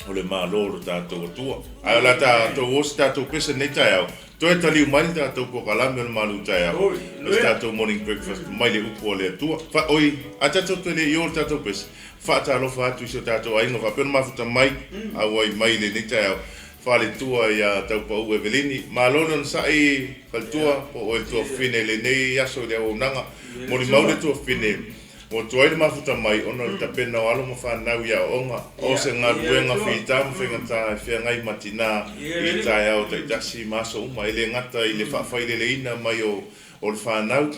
O le Malo o lo tatou Atua. Ae o le a tatou o se tatou pese i lenei taeao, toe taliu mai le tatou polokalame o le malu taeao, o se tatou morning breakfast mai le upu a le Atua. Fa, oi, a tatou toe le i o i le tatou pese, faatalofa atu i si o tatou aiga faapea ona mafuta mai, auai mai i lenei taeao. Faletua ia Taupau Evelini. Malo le onosai Faletua, po o oe le tuafafine i lenei aso i le auaunaga. Molimau le tuafafine, ua tuai le mafuta mai ona o le tapena o alo ma fanau i aoaoga. O se galuega fita ma faigata e feagai ma tina i taeao taitasi ma aso uma. E le gata i le faafaileleina mai o le fanau,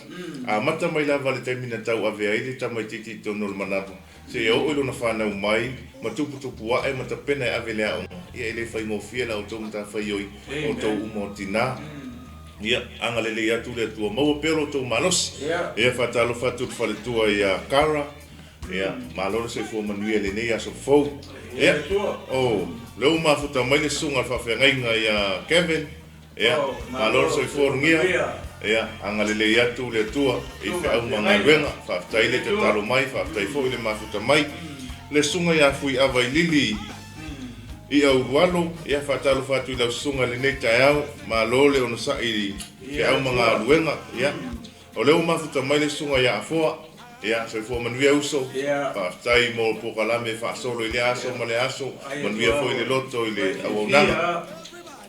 amata mai lava le taimi na tauave ai le tamaitiiti i totonu o le manava, Seia oo i lona fanau mai, ma tuputupu ae ma tapena e ave le aoga, ia e le faigofie la outou matafaioi, outou uma o tina. Ia, agalelei atu le Atua, maua pea lo outou malosi. Ia, faatalofa atu i le faletua ia Cara, ia, malo le soifua manuia i lenei aso fou. Ia, oh, lea ua mafuta mai le susuga i le faafeagaiga ia Kevin, Ia, malo le soifua ulugia. Ia, agalelei atu le Atua i feau ma galuega. Faafetai le tatalo mai, faafetai foi le mafuta mai. Le susuga ia Fuiava i Lili i Aulualo, ia faatalofa atu i lau susuga i lenei taeao. Malo le onosai i feau ma galuega. Ia, o lea ua mafuta mai le susuga ia Afoa. Ia, soifua manuia uso. Faafetai mo polokalame faasolo i lea aso ma lea aso. Manuia foi le loto i le auaunaga.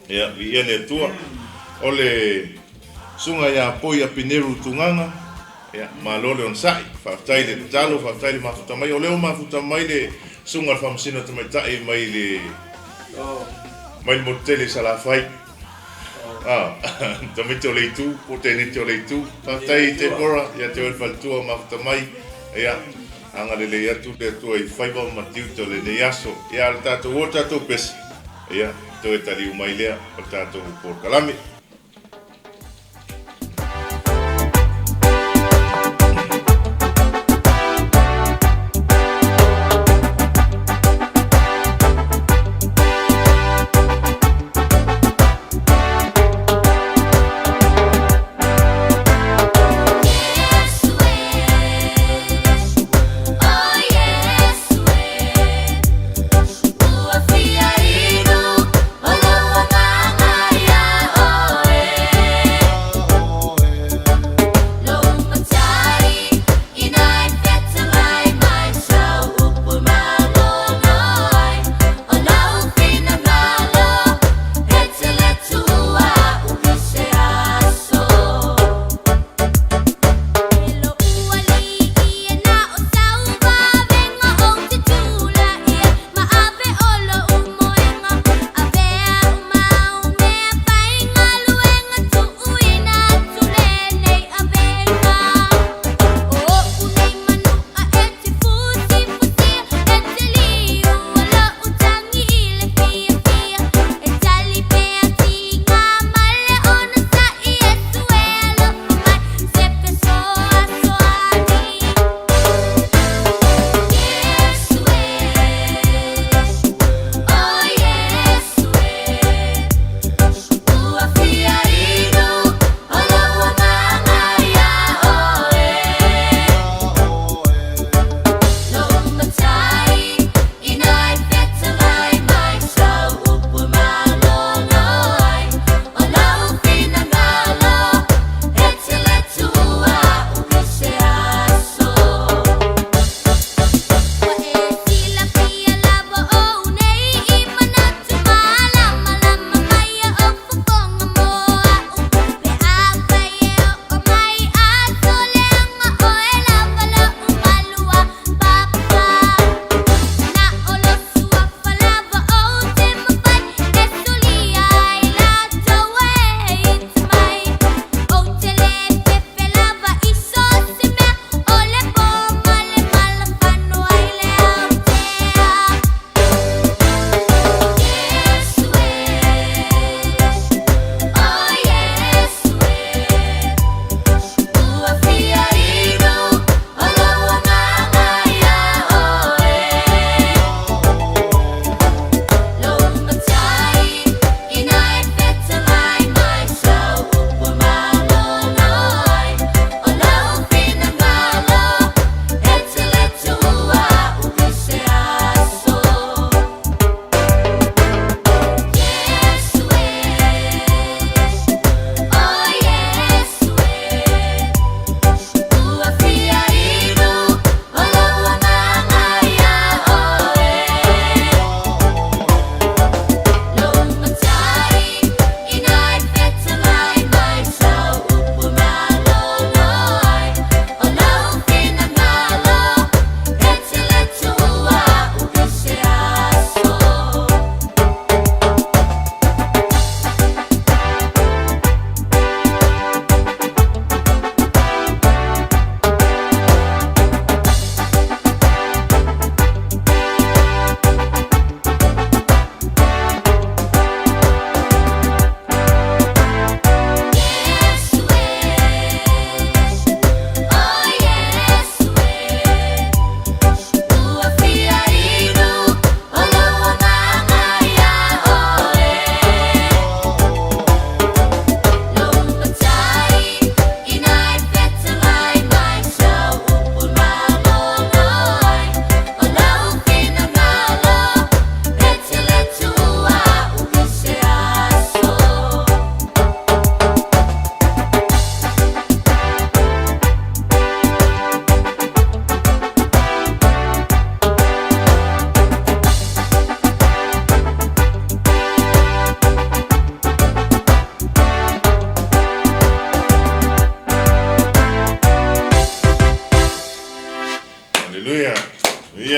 Ia, viia le Atua. O le Susuga ia Poi Apineru Tugaga, ia, malo le onosai. Faafetai le tatalo, faafetai le mafuta mai. O lea ua mafuta mai le Susuga i le Faamasino Tamaitai mai le mai le motu tele i Salafai. Ah, tamaiti o le itu, po o teneti o le itu. Faafetai Deborah, ia te oe le faletua mafuta mai. Ia, agalelei atu le Atua i faiva ma tiute o lenei aso. Ia, o le tatou o le tatou pese. Ia, toe taliu mai lea o le tatou polokalame.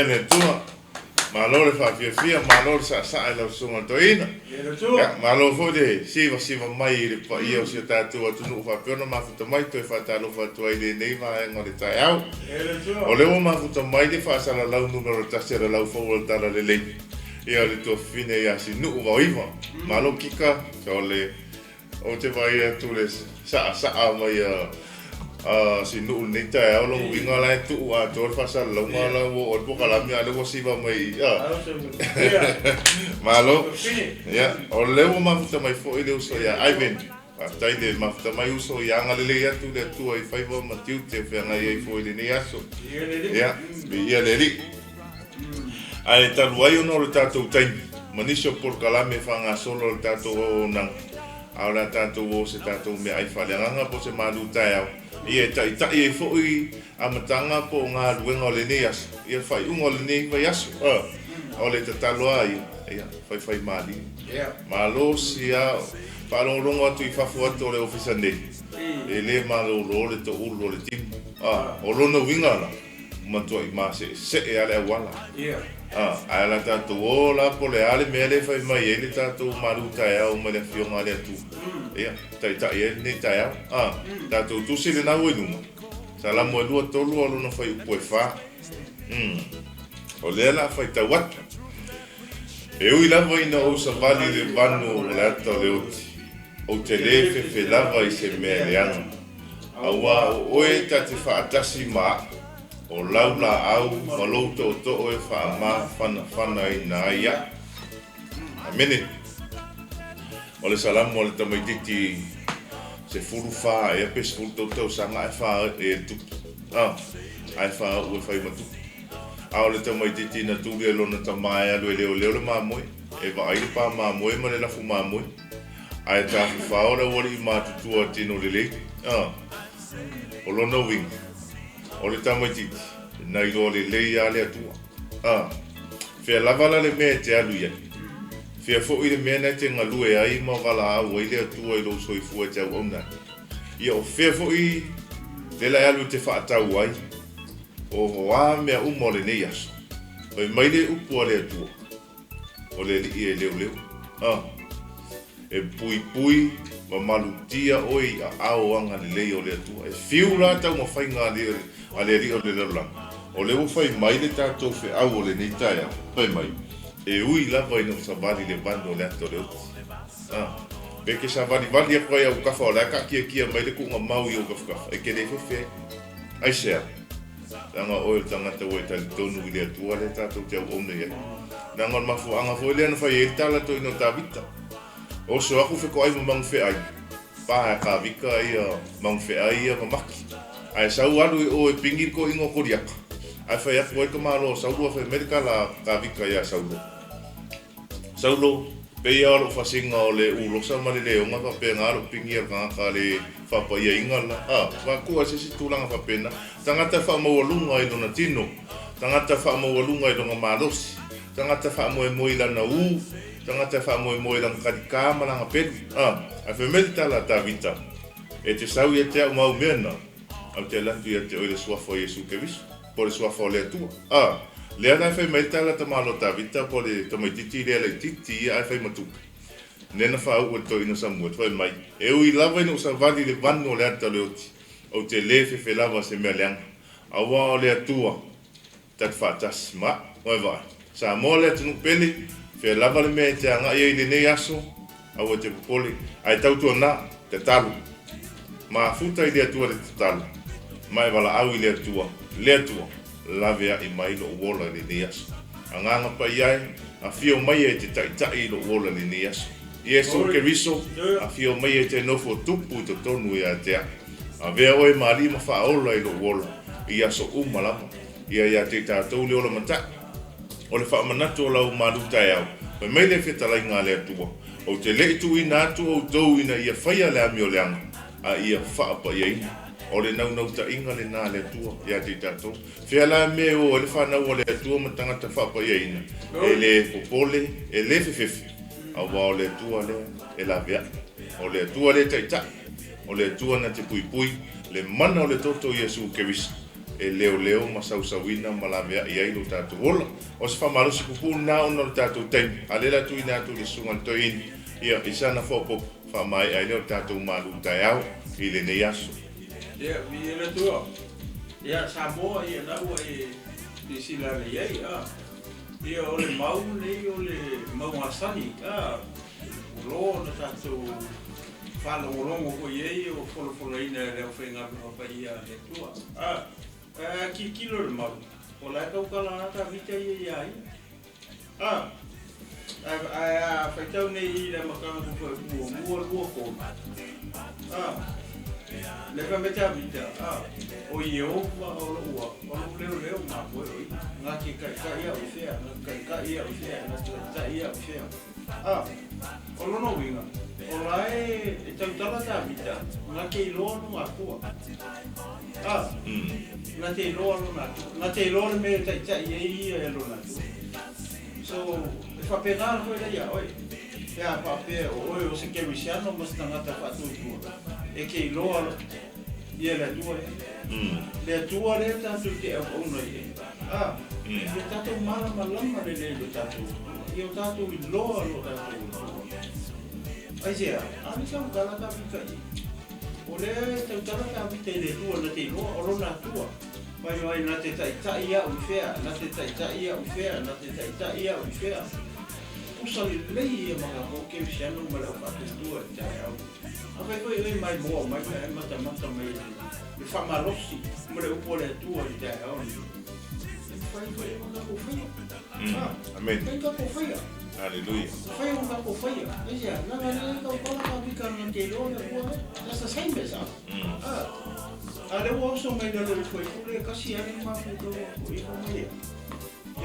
Viia le Atua. Malo le faafiafia, malo le saasaa i lau Susuga i le Toeaina. Ia, malo foi le sivasiva mai i le paia o si o tatou atunuu faapea ona mafuta mai toe faatalofa atu ai i lenei vaega o le taeao. O lea ua mafuta mai le faasalalau numera tasi a le Laufou o le Talalelei, ia o le tuafafine ia Sinuu Vaoiva. Malo Kika, o le Ou te vaai atu le saasaa mai a Sinuu i lenei taeao, lona uiga la e tuu atoa le faasalalauga la ua oo ai le polokalame a o lea ua siva mai i i. Malo. Ia, o lea ua mafuta mai foi le uso ia Ivan. Faafetai le mafuta mai uso, ia agalelei atu le Atua i faiva ma tiute o feagai ai foi i lenei aso. Ia, viia le Alii. Ae talu ai ona o le tatou taimi ma nisi o polokalame faagasolo a le tatou auaunaga, a o le a tatou o se tatou meaai faaleagaga po o se malu taeao, ia e taitai ai foi amataga po o galuega o lenei aso, ia le faaiuga o lenei vaiaso. O le tatalo lava ia, ia faifaimalie. Malosi lava, faalogologo atu i fafo atu o le ofisa nei, e le malolo le toulu o le timu. O lona uiga la, matuai maseesee lava le auala. Ae o le a tatou o la po o le a le mea lea e fai mai ai le tatou malu taeao mai le Afioga a le Atua, ia, taitai ai lenei taeao. Tatou tusi lena ua i luga, Salamo e 23 a lona fuaiupu e 4. O lea o le a faitau atu. E ui lava ina ou savali i le vanu o le ata o le oti, ou te lē fefe lava i se mea leaga. Auā o oe ta te faatasi ma aʻu, o lau laau ma lou tootoo e faamafanafanaina ai aʻu. Amene. O le Salamo a le tamaititi 14 ea pe 13 tausaga ae fa e tupu. Ae faauu e fai ma tupu. A o le tamaititi na tuli e lona tama e alu e leoleo le mamoe, e vaai le pa mamoe ma le lafu mamoe. Ae tafafao le aualii matutua tino lelei. A, o lona uiga, o le tamaititi, na iloa lelei lava le Atua. A, fea lava la le mea e te alu i ai? Fea foi le mea na e te galue ai ma valaau ai le Atua i lou soifua e te auauna ai? Ia o fea foi le la e alu e te faatau ai? O a mea uma o lenei aso? Fai mai le upu a le Atua, O le Alii e leoleo. A, e puipui ma malutia oe i aao agalelei o le Atua. E fiu la taumafaiga a le Alii o le lalolagi. O lea ua fai mai le tatou feau o lenei taeao, fai mai, E ui lava ina ua savali le vanu o le ata o le oti. A, pe ke savalivali aku ai au kafa o la e kaakiakia mai le kuuga mau i ou kafakafa, e ke le fefe ai. Aisea? Leaga o oe o le tagata ua e talitonu i le Atua lea tatou te auauna i ai. Leaga o le mafuaaga foi lea na fai ai le tala toeaina o Tavita, Oso aku fekoai ma magufeai, pa e Kavika ia magufeai ia ma maki. Ae sau alu i o e pingi le toeaina o Koliata, ae fai atu ai le tamaloa o Saulo, ae fai mai le tala a Kavika ia Saulo, Saulo, pei lava o lou fasiga o le ulosa ma le leoga faapena lou pigi a le tagata le faapaiaina la. A, vatua i se isi tulaga faapena. Tagata faamaualuga i lona tino, tagata faamaualuga i lona malosi, tagata faamoemoe i lana u, tagata faamoemoe i lana talita ma lana pelu. A, ae fai mai le tala a Tavita, E te sau ia te au ma au mea na, Ou te alu atu ia te oe le Suafa o Iesu Keriso, po o le Suafa o le Atua. A, lea la e fai mai le tala tamaloa Tavita po o le tamaititi lea laititi ia ae fai ma tupe. Lea na faauu e le toeaina Samuel, fai mai, E ui lava ina ou savali i le vanu o le ata o le oti, ou te lē fefe lava se mea leaga, auā o le Atua ta te faatasi ma oe vaai. Samoa le atunuu pele, fea lava le mea e te agai ai i lenei aso, aua e te popole, ae tautuana, tatalo. Mafuta i le Atua le tatalo, ma e valaau i le Atua, le Atua, laveai mai lou ola i lenei aso. Agaga Paia e, afio maia e te taitai i lou ola i lenei aso. Iesu Keriso, afio maia e te nofo tupu i totonu ia te au. Avea oe ma alii ma faaola i lou ola i aso uma lava. Ia ia te tatou le ola mataʻi. O le faamanatu o lau malu taeao, fai mai le fetalaiga a le Atua, Ou te le i tuuina atu outou ina ia faia le amioleaga, a ia faapaiaina. O le naunautaiga lena a le Atua ia te tatou. Fea la mea e o ai le fanau a le Atua ma tagata faapaiaina? E le popole, e le fefefe, auā o le Atua lea e laveai. O le Atua lea e taitai. O le Atua na te puipui le mana o le toto o Iesu Keriso. e leoleo ma sausauina ma laveai ai lo tatou ola. O se faamalosi pupuu lena ona o le tatou taimi, a o lea o le a tuuina atu i le Susuga i le Toeaina, ia, i sana faaopoopo, faamaea ai lea o le tatou malu taeao i lenei aso. Ia, viia le Atua. Ia, Samoa, ia, na ua e silasila lelei ai, a. Ia, o le mau lenei o le mau gasani, a, ua loa ona tatou faalogologo foi i ai o folafolaina e le aufaigaluega paia a le Atua. A, ae a tilotilo i le mau, o la e tautala lava Tavita ia iā ia. A, ae a faitau nei i le amataga o Fuaiupu muamua, 2, 3, a, lea fai mai Tavita, a, o Ieova o lou a, o lou leoleo mamoe o ia, na te taitai au i fea, na te taitai au i fea, na te taitai au i fea. A, o lona uiga, o la e, e tautala Tavita, na te iloa lona Atua. A, na te iloa lona Atua. Na te iloa le mea e taitai ai ia e lona Atua. So, e faapena foi la ia oe. Pe a faapea o oe o se kerisiano ma se tagata faatuatua, e te iloa ia le Atua lea. Le Atua lea tatou te auauna i ai. A, ia tatou malamalama lelei i lo tatou Atua. Ia o tatou iloa lo tatou Atua. Aisea? A le tautala Tavita i. O lea e tautala Tavita i le Atua na te iloa, o lona Atua. Fai mai, Na te taitai au i fea? Na te taitai au i fea? Na te taitai au i fea? Pusa lelei ia ma tatou kerisiano ma le au faatuatua i le taeao. Afai foi oe mai moa mai ma e matamata mai i le faamalosi ma le upu a le Atua i le taeao lenei, e mafai foi ona tatou faia. Amen. Mafai ona tatou faia. Hallelujah. Mafai ona tatou faia. Aisea? Leaga lea e tautala Tavita na te iloa le Atua lea. That's the same as us. A lea ua oso mai lalo i le fuaipule e kasi lava le mafaufau o ifo mai ia.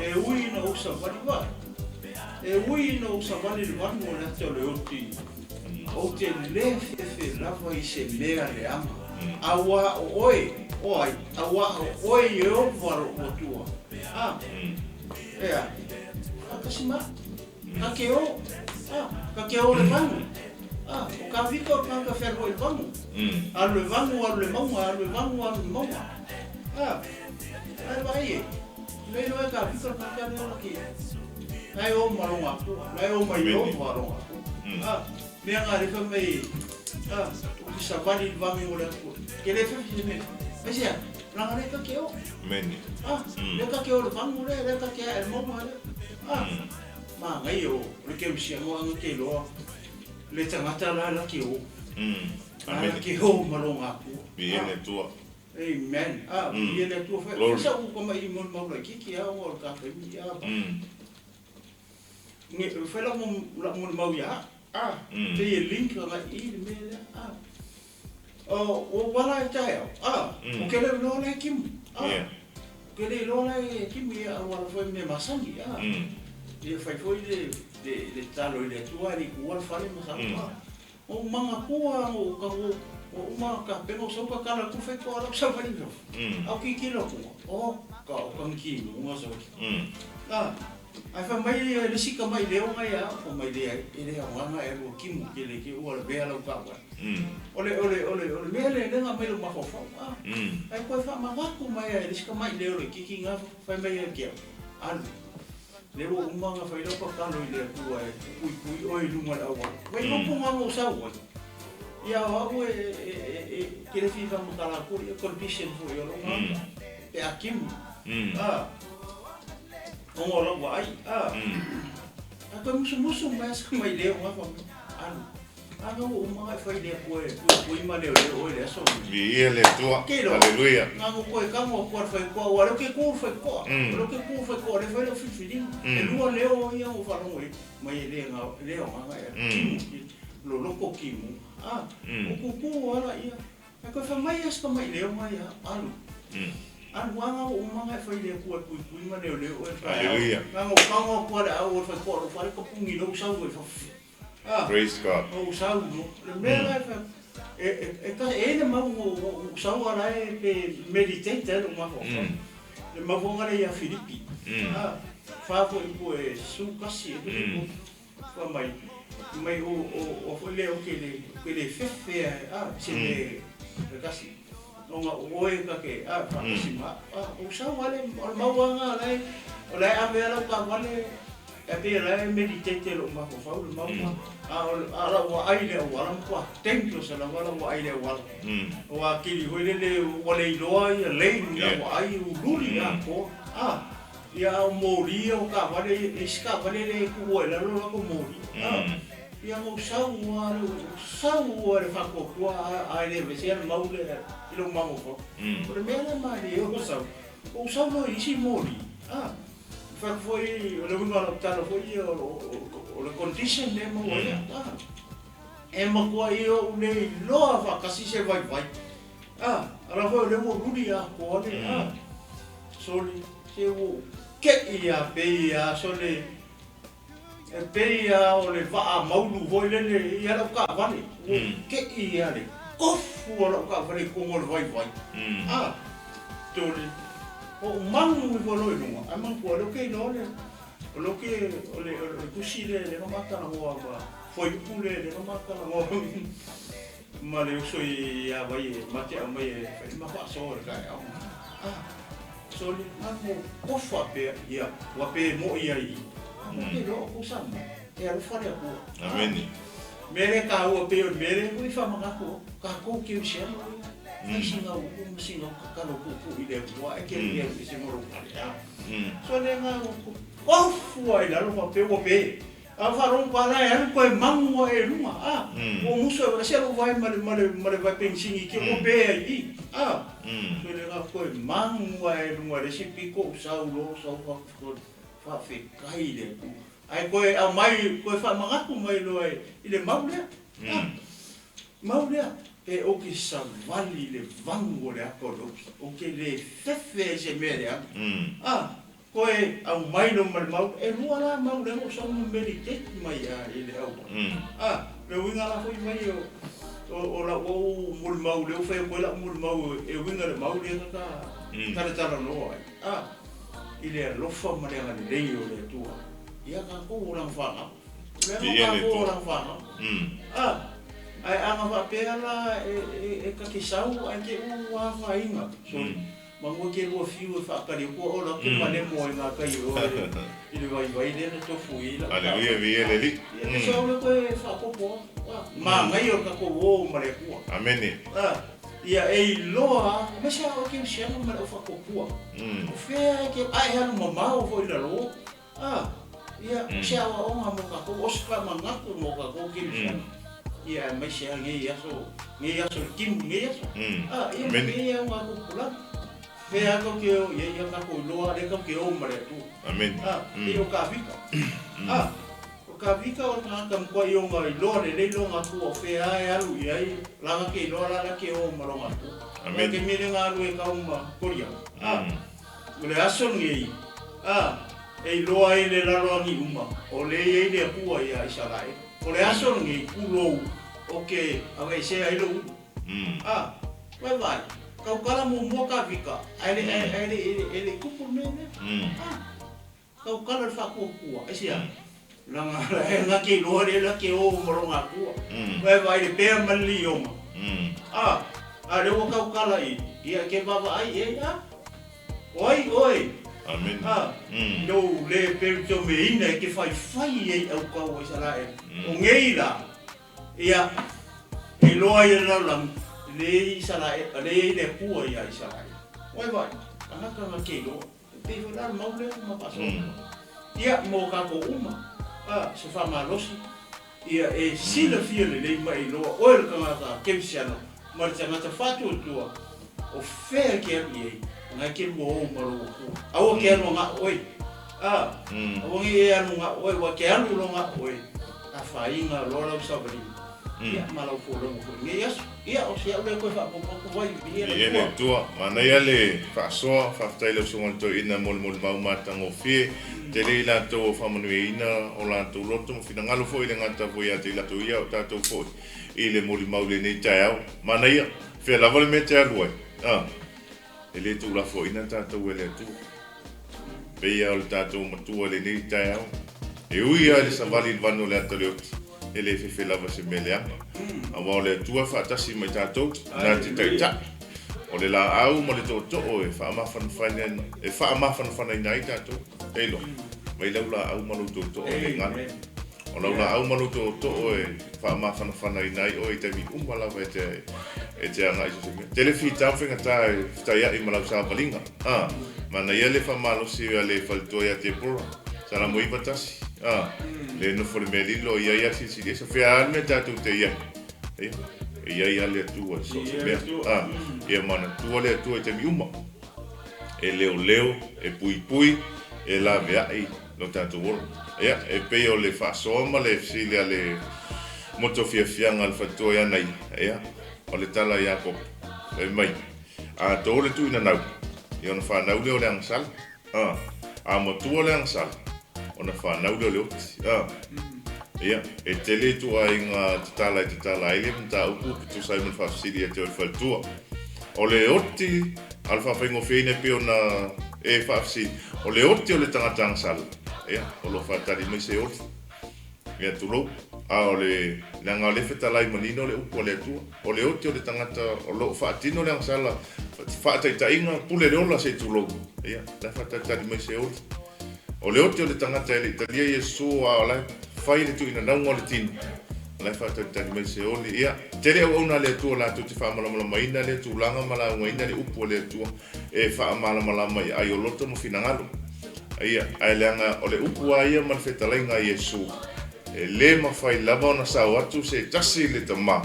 E ui ina ou savali va. E ui ina ou savali i le vanu o le ata o le oti, ou te le fefe lava i se mea leaga. Auā o oe, o ai, auā o oe Ieova loʻu Atua. A, ea, faatasi ma au. Ka ke o, a, ka ke o le vanu. A, o ka vika o le tagata fealuai i le vanu. Alu le vanu, alu le mauga, alu le vanu, alu le mauga. A, ae vaai e, lei loa e ka vika le tagata lea la ke, la e o ma lona Atua, la e o ma Ieova lona Atua. A, mea na le fai mai, a, ou te savali i le vanu o le Atua. Ke le fefe se mea. Aisea? Leaga lea ka ke o. A, lea ka ke o le vanu lea, lea ka ke ae le mauga lea. A, manaia o le kerisiano a na te iloa le tagata la la ke o. La la ke o ma lona Atua. Viia le Atua. Amen. A, viia le Atua. Fai sa u kama i molimau laitiiti a ona o le ta taimi a. Fai lau molimau ia au. A, pei e link agai i le mea lea. A, o ua ala e taeao. A, o ke le iloa la e kimu. A, o ke le iloa la e kimu ia au ala foi mea masani. A, ia fai foi le le tatalo i le Atua e le i kua le fale ma sau. A, o manatua o ka o uma ka pena o sau ka kala ku fai ko ala sau fai no. Au ki ki lo ku. O ka o ka ki mo nga sau. A, Ae fai mai le isi kamaʻilio mai ia au, fai mai, Leai, e le aoga e alu a kimu ke le ke ua lavea lau taavale. O le, o le, o le, o le mea lea lea na aumai lou mafaufau, a. Ae toe faamanatu mai lava e le isi kamaʻilio laitiiti na, fai mai ia te au, Alu, lea ua uma ona fai lau tatalo i le Atua e puipui oe i luga o le auala. Mai lopo na ona ou sau ai. Ia o au e, e, e, e, ke le fia faamatala atu ia condition foi o lou tagata, pe a kimu, a. Ona o lau vaai, a. A toe musumusu mai a sa mai leo gafa mai, alu. A na ua uma ona e fai le Atua e puipui ma leoleo oe i le aso lenei. Viia le Atua. Aleluia. Na ona toe tago atu a le faitoa, aua o lea ou te tu i le faitoa. O lea ou te tu i le faitoa, o lea e fai lau filifiliga. E lua leo ia na ou faalogo i ai, mai e le le aoga e alu. Kimu, loloto kimu. A, o tutu lava laia. Ae toe fai mai a si tamai leo mai a, alu. Alu a na ua uma ona e fai le Atua e puipui ma leoleo oe le taeao. Hallelujah. Na ona ou tago atu a le au o le faitoa o lou fale tapuni lou sau e fafo. A. Praise God. Ou sau no. Le mea la e fai atu, e, e, e, ta, e i ai le mau na ou sau a la e pe meditate ai lou mafaufau. Le mauaga lea ia Filipi. A, fa foi po e 11 e tusa Fai mai, mai o, o, o foi lea ou te le, ou te le fefe a, a, se mea e tasi. Ona o oe ta te, a, faatasi ma au. A, ou sau lava le, o le mau lava lena o la e, o la e ave lava lau taavale, e pei o la e meditate i lou mafaufau le mau lena. A o, a o lau vaai i le auala, matua dangerous lava lau vaai i le auala. Aua atili foi lele ua le iloa ia lane i lau vaai, ululi atoa. A, ia a o moli ia o taavale ia, e isi taavale le tuua i lalo latou moli. A. Ia na ou sau lava le ou sau lava i le faatuatua a e le aveesea le mau lea i lou mafaufau. O le mea lea malie ou sau, ou sau loa i isi moli, a. Fai atu foi, o le uiga o lau tala foi ia o le condition lea e maua ai au, a. E matuai ou le iloa faatasi se vaivai, a. Ala foi o lea ua luli atoa le, a. Soli, se ua ou te'i lava pei lava sole E pei lava o le vaa maulu foi lele i lau taavale, ua tei lava le tofu o lau taavale i totonu o le vaivai. A, tole, ou magu ifo loa i luga, ae manatua o lea ou te iloa le, o lea ou te, o le, o le tusi lea lea na ma talanoa ma fuaiupu lea lea na ma talanoa ma le uso ia Vai e ma te aumai e fai ma faasoa i le taeao. A, Soli, na mo kofa pea ia, ua pe moʻi ai i. A mo ke loa o kou Samoa, e alofa le Atua. Amene. Mea lea taua pei o le mea lea foi faamanatu au, tatou kerisiano ia, fai sina upu ma sina tatalo puupuu i le Atua ae ke le alu ese ma lou fale. A, so lea na kofu ai lalo faapea ua pe. A faalogo pa la e alu koe magu ae i luga, a, ua musu e ese lou vae ma le, ma le, ma le vae penisini ki ua pe ai i, a, so le ga koe magu ae i luga le isi pito ou sau loa ou sau faafetai i le Atua. Ae koe aumai, koe faamanatu mai loa i le mau lea, a, mau lea, pe ou te savali i le vagu o le ata o le oki, ou te le fefe ai i se mea leaga, a. Koe aumai lo ma le mau, e lua la mau lea o sau ma meditate mai a i le auala. A, le uiga la foi mai o, o, o lau ou molimau lea ua fai atu ai lau molimau e uiga le mau lea na ta talatalanoa ai, a, i le alofa ma le agalelei o le Atua ia tatou o lana fanau. O le aga o tatou o lana fanau. A, ae ana faapea la e, e, e ta te sau ae te u afaina, sorry. Manu e ke lua fiu e faatali atu a ola ke malemo ai nga kai o i le vaivai lea na tofu i lau Aleluia viia le Alii. Ia te sau le koe faapopo a. Manaia o le tatou o ma le Atua. Amene. Ia e iloa aemaise a oe kerisiano ma le au faatuatua. O fea e ke a e alu mamao foi i lalo. Ia o se aoaoga mo tatou, o se faamanatu mo tatou kerisiano. Ia aemaise a nei aso, nei aso le timu i nei aso. Ia ma nei ao ngā tupulaga. Fea tou te o i ai, ia tatou iloa lea tou te o ma le Atua. Pei o Kavika. O Kavika o le tagata matua i ona iloa lelei lona Atua o fea e alu i ai, lana te iloa la la te o ma lona Atua. Aua te mea lea na alu e kau ma Koriana. O le aso lenei, e iloa ai le laloagi uma o lea e i ai le Atua iā Isaraelu. O le aso lenei, pulou, o ke aveesea ai lou ulu. A, ua vaai, taukala muamua Kavika, ae le, ae le, e le i tupu le mea lea. A, taukala le faatuatua, aisea? Leaga la e na te iloa lea la te o ma lona Atua. Ua vaai le pea ma le liona. A, a lea ua taukala i, ia e te vaavaai i ai, a, O ai oe? Amene. A, i lou le peritiomeina e te faifai ai au kau o Isaraelu. O nei la, ia, e iloa ai e le lalolagi, e leai Isaraelu, e leai le Atua ia Isaraelu. Ua vaai, tagata na te iloa. E pei foi la le mau lea ma faasoa. Ia, mo tatou uma, a, se faamalosi, ia e silafia lelei ma e iloa oe le tagata kerisiano ma le tagata faatuatua o fea e te alu i ai, na e te lua o ma lou Atua. Aua ke alu agaʻo oe. A, aua nei e alu agaʻo oe, ua ke alu loa gaʻo oe, afaina loa lau savaliga, ia ma lau folauga foi i lenei aso. Ia, o si au lea toe faaopoopo atu ai, viia le Viia le Atua. Manaia le faasoa, faafetai i lau Susuga i le Toeaina molimoli mau matagofie. Tele i latou o faamanuiaina o latou loto ma finagalo foi i le gata foi ia te i latou ia o tatou foi i le molimau i lenei taeao. Manaia, fea lava le mea e te alu ai, a, e le tuulafoaina tatou e le Atua. Pei lava o le tatou matua i lenei taeao, e ui lava i le savali i le vanu o le ata o le oti, e le fefe lava se mea leaga. Aua o le Atua e faatasi ma i tatou, na te taitai. O le laau ma le tootoo e faamafanafanaina ai tatou. E iloa, mai lau laau ma lou tootoo e le galo. O lau laau ma lou tootoo e faamafanafanaina ai oe i taimi uma lava e te agai i so o se mea. Tele fita ma faigata e fetaiai ma lau savaliga. Manaia le faamalosi a le faletua ia Tepora, Salamo 91. Le nofo i le mea lilo, i ai lava le silisili ese. O fea lava le mea tatou te i ai? E i ai lava le Atua i so o se mea. Ia manatua le Atua i taimi uma. E leoleo, e puipui, e laveai lo tatou ola. Ia, e pei o le faasoa ma le fesili a le motofiafiaga a le faletua ia Naia, ia, o le tala a Iakopo, fai mai, A to le tuinanau, ia ona fanau lea o le agasala. A matua le agasala, ona fanau lea o le oti. Ia, e tele ituaiga tatala e tatala ai le mataupu pe tusa ai ma le faafesili ia te oe le faletua. O le oti a le faafaigofieina e pei ona e faafesili, o le oti o le tagata agasala, ia, o lo o faatali mai se oli. Ia, tulou. A o le leaga o lea e fetalai manino le upu a le Atua. O le oti o le tagata o lo o faatino le agasala, faataitaiga, pule le ola se i tulou. Ia, la e faatalitali mai se oli. O le oti o le tagata e le i talia Iesu a o la e fai le tuuinanauga o le tino, o la e faatalitali mai se oli. Ia, tele auauna a le Atua latou te faamalamalamaina lea tulaga ma laugaina le upu a le Atua e faamalamalama i aai o loto ma finagalo. Ia, ae leaga o le upu a ia ma le fetalaiga a Iesu, e le mafai lava ona sao atu se tasi i le Tama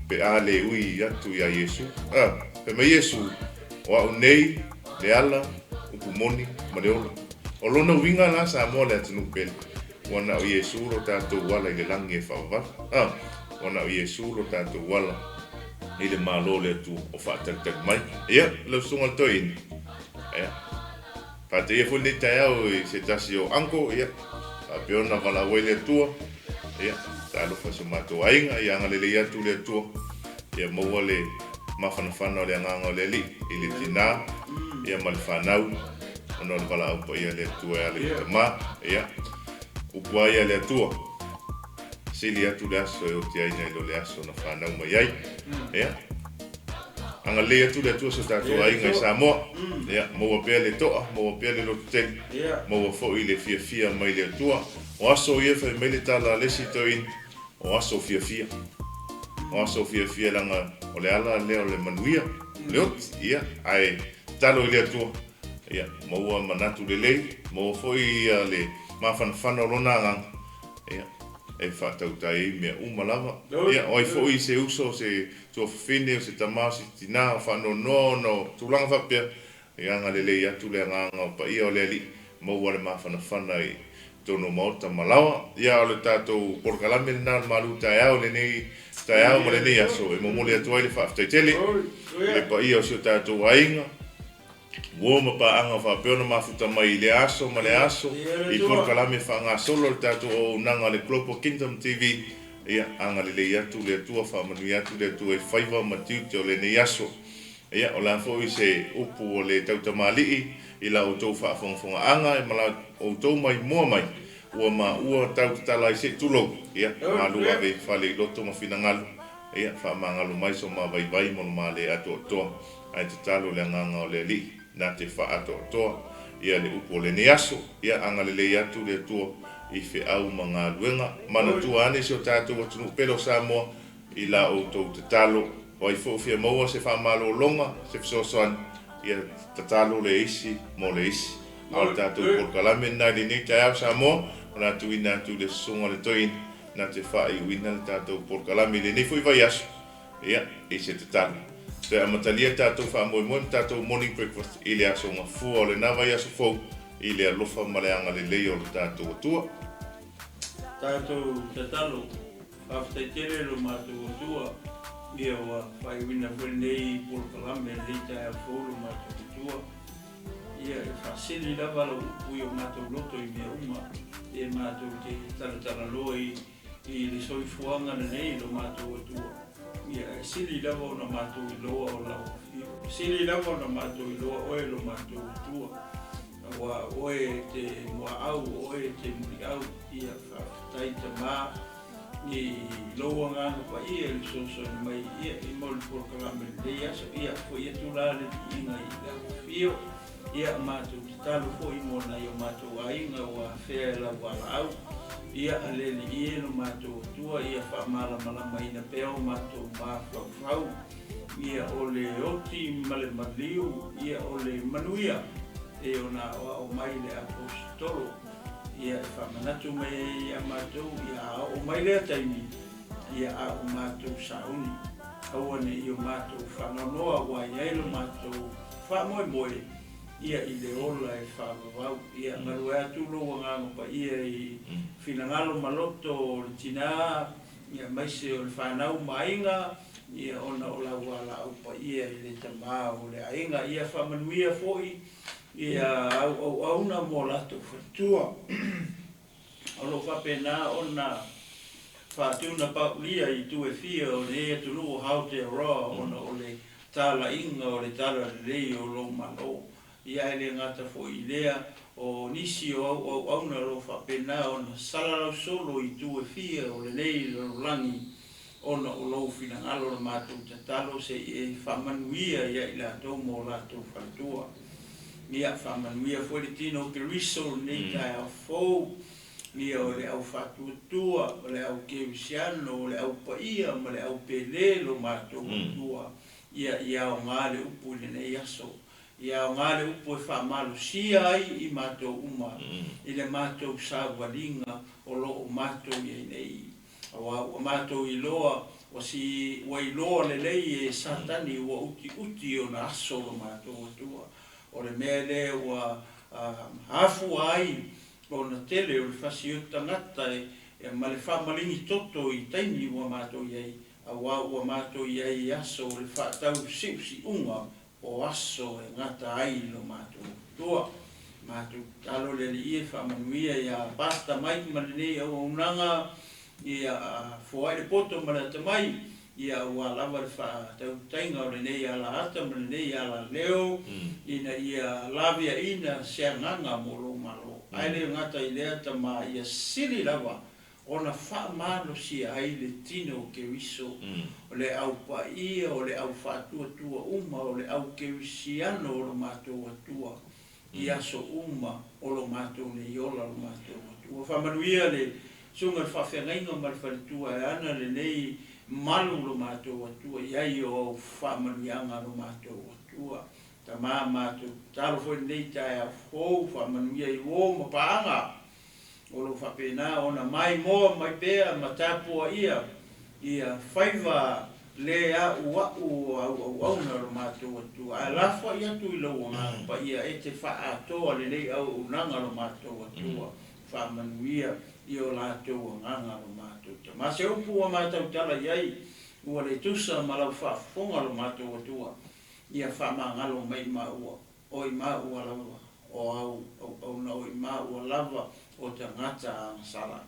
pe a le ui atu iā Iesu. A, fai mai Iesu, O au nei, le ala, upu moni, ma le ola. O lona uiga la, Samoa le atunuu pele, ua na o Iesu lo tatou ala i le lagi e faavavala. A, ua na o Iesu lo tatou ala i le Malo o le Atua o faatalitali mai. Ia, lau Susuga i le Toeaina, ia, faateia foi lenei taeao i se tasi o uncle, ia, faapea ona valaau ai le Atua, ia, talofa i so matou aiga, ia agalelei atu le Atua, ia maua le mafanafana o le agaga o le Alii i le tinā, ia, ma le fanau, ona o le valaau paia a le Atua e ala i le Tama, ia, upu lava ia a le Atua, sili atu le aso e oti ai nai lo le aso na fanau mai ai. Ia, agalelei atu le Atua i so tatou aiga i Samoa. Ia, maua pea le toa, maua pea le lototele, maua foi le fiafia mai le Atua. O aso ia fai mai le tala a le isi toeaina, o aso fiafia. O aso fiafia leaga o le ala lea o le manuia, o le oti. Ia, ae tatalo i le Atua, ia, maua manatu lelei, maua foi le mafanafana o Lona agaga. Ia, e faatautai ai mea uma lava. Ia, o ai foi se uso, o se tuafafine, o se tama, o se tinā, o faanoanoa ona o tulaga faapea, ia agalelei atu le agaga o paia o le Alii, maua le mafanafana i totonu o maota ma laoa. Ia, o le tatou polokalame lena o le malu taeao i lenei taeao ma lenei aso e momoli atu ai le faafetai tele i le paia o si o tatou aiga, Uo ma paaga faapea ona mafuta mai i lea aso ma lea aso i polokalame faagasolo a le tatou auaunaga a le Global Kingdom TV. Ia, agalelei atu le Atua, faamanuia atu le Atua i faiva ma tiute o lenei aso. Ia, o le a foi se upu o le tautamalii i la outou faafogafogaaga e ma la outou maimoa mai, ua maua tau tatala ai se i tulou. Ia, malu ave i fale i loto ma finagalo. Ia, faamagalo mai so ma vaivai mo le ma le atoatoa. Ae tatalo le agaga o le Alii na te faaatoatoa ia le upu o lenei aso. Ia agalelei atu le Atua i feau ma galuega. Manatua ane si o tatou atunuu pele o Samoa i la outou tatalo. O ai foi o fia maua se faamalologa, se fesoasoani, ia tatalo le isi mo le isi. A o le tatou polokalame lena i lenei taeao Samoa, o le a tuuina atu i le Susuga a le Toeaina na te faaiuina le tatou polokalame i lenei foi vaiaso. Ia, i se tatalo. Toe amatalia tatou faamoemoe ma tatou morning breakfast i le aso gafua o lena vaiaso fou i le alofa ma le agalelei o lo tatou Atua. Tatou tatalo, Faafetai tele lo matou Atua, ia ua faaiuina foi lenei polokalame lenei taeao fou lo matou Atua. Ia e faasili lava lau upu i o matou loto i mea uma, e matou te talatalanoa i I le soifuaga lenei lo matou Atua, ia e sili lava ona matou iloa o lau afio. E sili lava ona matou iloa oe lo matou Atua, aua o oe e te muaau, o oe e te muliau. Ia faafetai Tama, I lou Agaga Paia i le fesoasoani mai ia i mo le polokalame i lenei aso. Ia fo'i atu la le viiga i le afifio. Ia matou tatalo foi mo nai o matou aiga ua afea e lau valaau. Ia a le Alii e lo matou Atua ia faamalamalamaina pea o matou mafaufau. Ia o le oti ma le maliu, ia o le manuia e ona aoao mai le Aposetolo. Ia e faamanatu mai ai ia matou, ia a oo mai lea taimi, ia a o matou sauni. Aua ne i o matou faanoanoa ua i ai lo matou faamoemoe ia i le ola e faavavau. Ia galue atu lou Agaga Paia i finagalo ma loto o le tina, ia aemaise o le fanau ma aiga, ia ona o lau valaau paia i le tama o le aiga. Ia faamanuia foi ia au auauna mo latou faletua. O lo o faapena ona faatuna paulia i itu e fia o lenei atunuu o Aotearoa ona o le talaiga o le talalelei o lou Malo. Ia ae le gata foi i lea, o nisi o au auauna o lo o faapena ona salalau solo i itu e fia o lenei lalolagi ona o lou finagalo le matou tatalo se i e faamanuia ia i latou ma o latou faletua. Ia faamanuia foi le tino o Keriso lenei taeao fou, ia o le au faatuatua, o le au kerisiano, o le au paia ma le au pele lo matou Atua. Ia ia aoga le upu i lenei aso. Ia aoga le upu e faamalosia ai i matou uma i le matou sauvaliga o lo o matou i ai nei. Aua ua matou iloa, ua si, ua iloa lelei e Satani ua utiuti ona aso lo matou Atua. O le mea lea ua afua ai ona tele o le fasi o tagata e, ma le faamaligi toto i taimi ua matou i ai, aua ua matou i ai i aso o le faatausiusiuga o aso e gata ai lo matou Atua. Matou tatalo le Alii e faamanuia ia Pastor Mike ma lenei auaunaga, ia foai le poto ma le atamai, ia aua lava le faatautaiga o lenei alaata ma lenei alaleo, ina ia laveaiina se agaga mo lou Malo. Ae le gata i lea tama, ia sili lava ona faamalosia ai le tino o Keriso, o le au paia, o le au faatuatua uma, o le au kerisiano o lo matou Atua, i aso uma o lo matou nei ola lo matou Atua. Faamanuia le susuga i le faafeagaiga ma le faletua e ana lenei malu lo matou Atua i ai o au faamanuiaga lo matou Atua. Tama matou tatalo foi lenei taeao fou, faamanuia i uo ma paaga o lo o faapena ona maimoa mai pea ma tapuaia ia faiva le a'ua'u o au auauna o lo matou Atua, ae lafoai atu i lou Agaga Paia e te faaatoa lenei auaunaga lo matou Atua, faamanuia i o latou agaga lo matou Tama. Se upu ua matautala i ai, ua le tusa ma lau faafofoga lo matou Atua, ia faamagalo mai maua. O i maua lava o au auauna, o i maua lava o tagata agasala.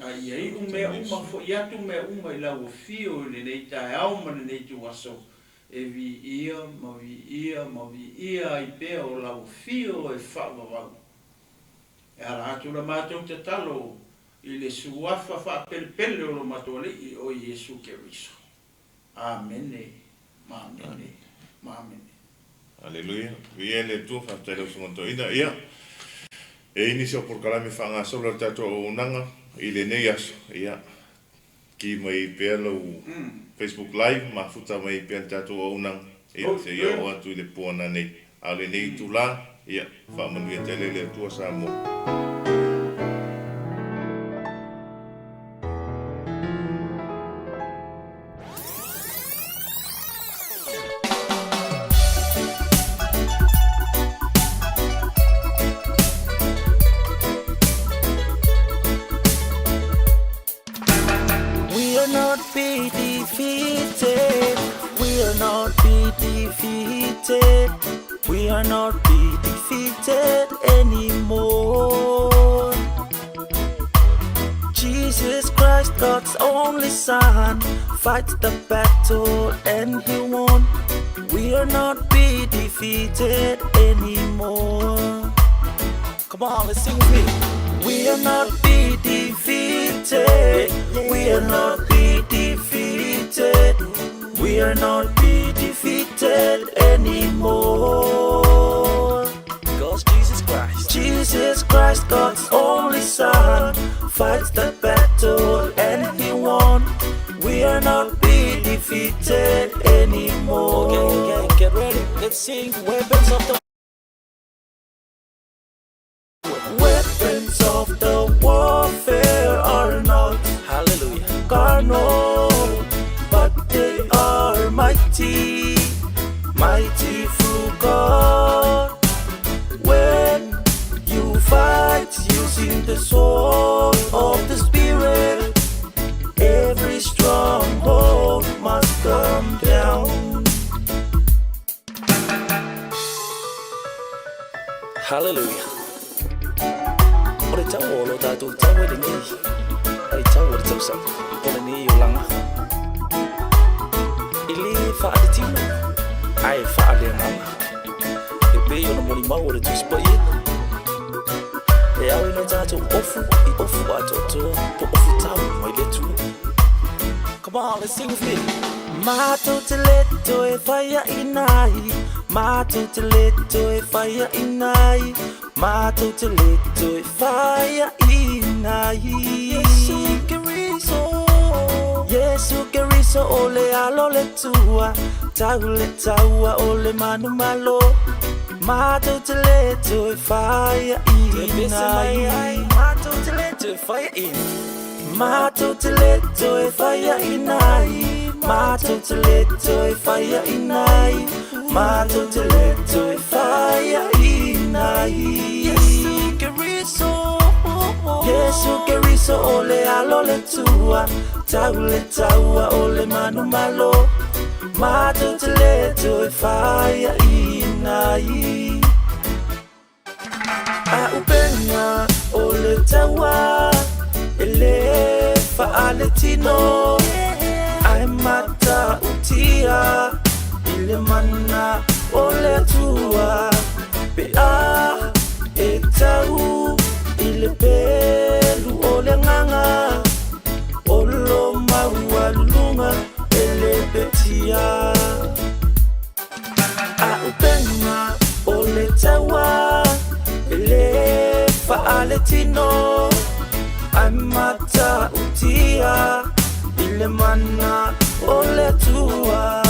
A ia iu mea uma, fo'i atu mea uma i lau afio i lenei taeao ma lenei ituaso, e viia ma viia ma viia ai pea o lau afio e faavavau. E ala atu la matou tatalo i le Suafa faapelepele o lo matou Alii o Iesu Keriso. Amene ma amene ma amene. Aleluia. Viia le Atua, faafetai i lau Susuga Toeaina. Ia, e i ai nisi o polokalame faagasolo a le tatou auaunaga i lenei aso, ia, ki mai ai pea lau Facebook Live, mafuta mai ai pea le tatou auaunaga, ia, seia oo atu i le po ananei. A o lenei itula, ia, faamanuia tele le Atua Samoa. We are not be defeated. We are not be defeated. We are not be defeated anymore. Jesus Christ, God's only Son, fights the battle and he won. We are not be defeated anymore. Come on, let's sing with me. We are not be defeated. defeated. We are not be defeated. We are not be defeated anymore. Cause Jesus Christ. Jesus Christ, God's only Son, fights the battle and he won. We are not be defeated anymore. Okay, get ready. Let's sing weapons of the Weapons of the warfare are not Hallelujah. carnal, but they are mighty, mighty through God. When you fight using the sword of the Spirit, every stronghold must come down. Hallelujah. O le tau o lo tātou tau e lenei. Ai tau o le tausaga. O lenei o langa. I le whaaletima. Ai whaale nganga. E pei ona moni mau o le tusi paia. E au ina tātou ofu i ofu a totoa po ofu tau mai le tua. Come on, let's sing with me. Matou te le toe whaia inai. Matou te le toe whaia inai. Matou te le toe whaia inai. Yesu Keriso. Yesu Keriso o le alo le tua. Tau le taua o le manu malo. Matou te le toe whaia inai. Matou te le toe whaia inai. Matou te le toe whaia inai. Matou te le toe whaia inai. Matou te le toe whaia inai. Yesu Keriso. Yesu Keriso o le alo le tua. Tau le taua o le manu malo. Matou te le toe whaia inai. A upenga o le taua e le whaale tino. Ai mata utia i le mana o le atua. Pe a e tau i le pelu o le nganga. O lo maua lulunga e le petia. A upenga o le taua e le whaale tino. Ai mata utia i le mana o le atua.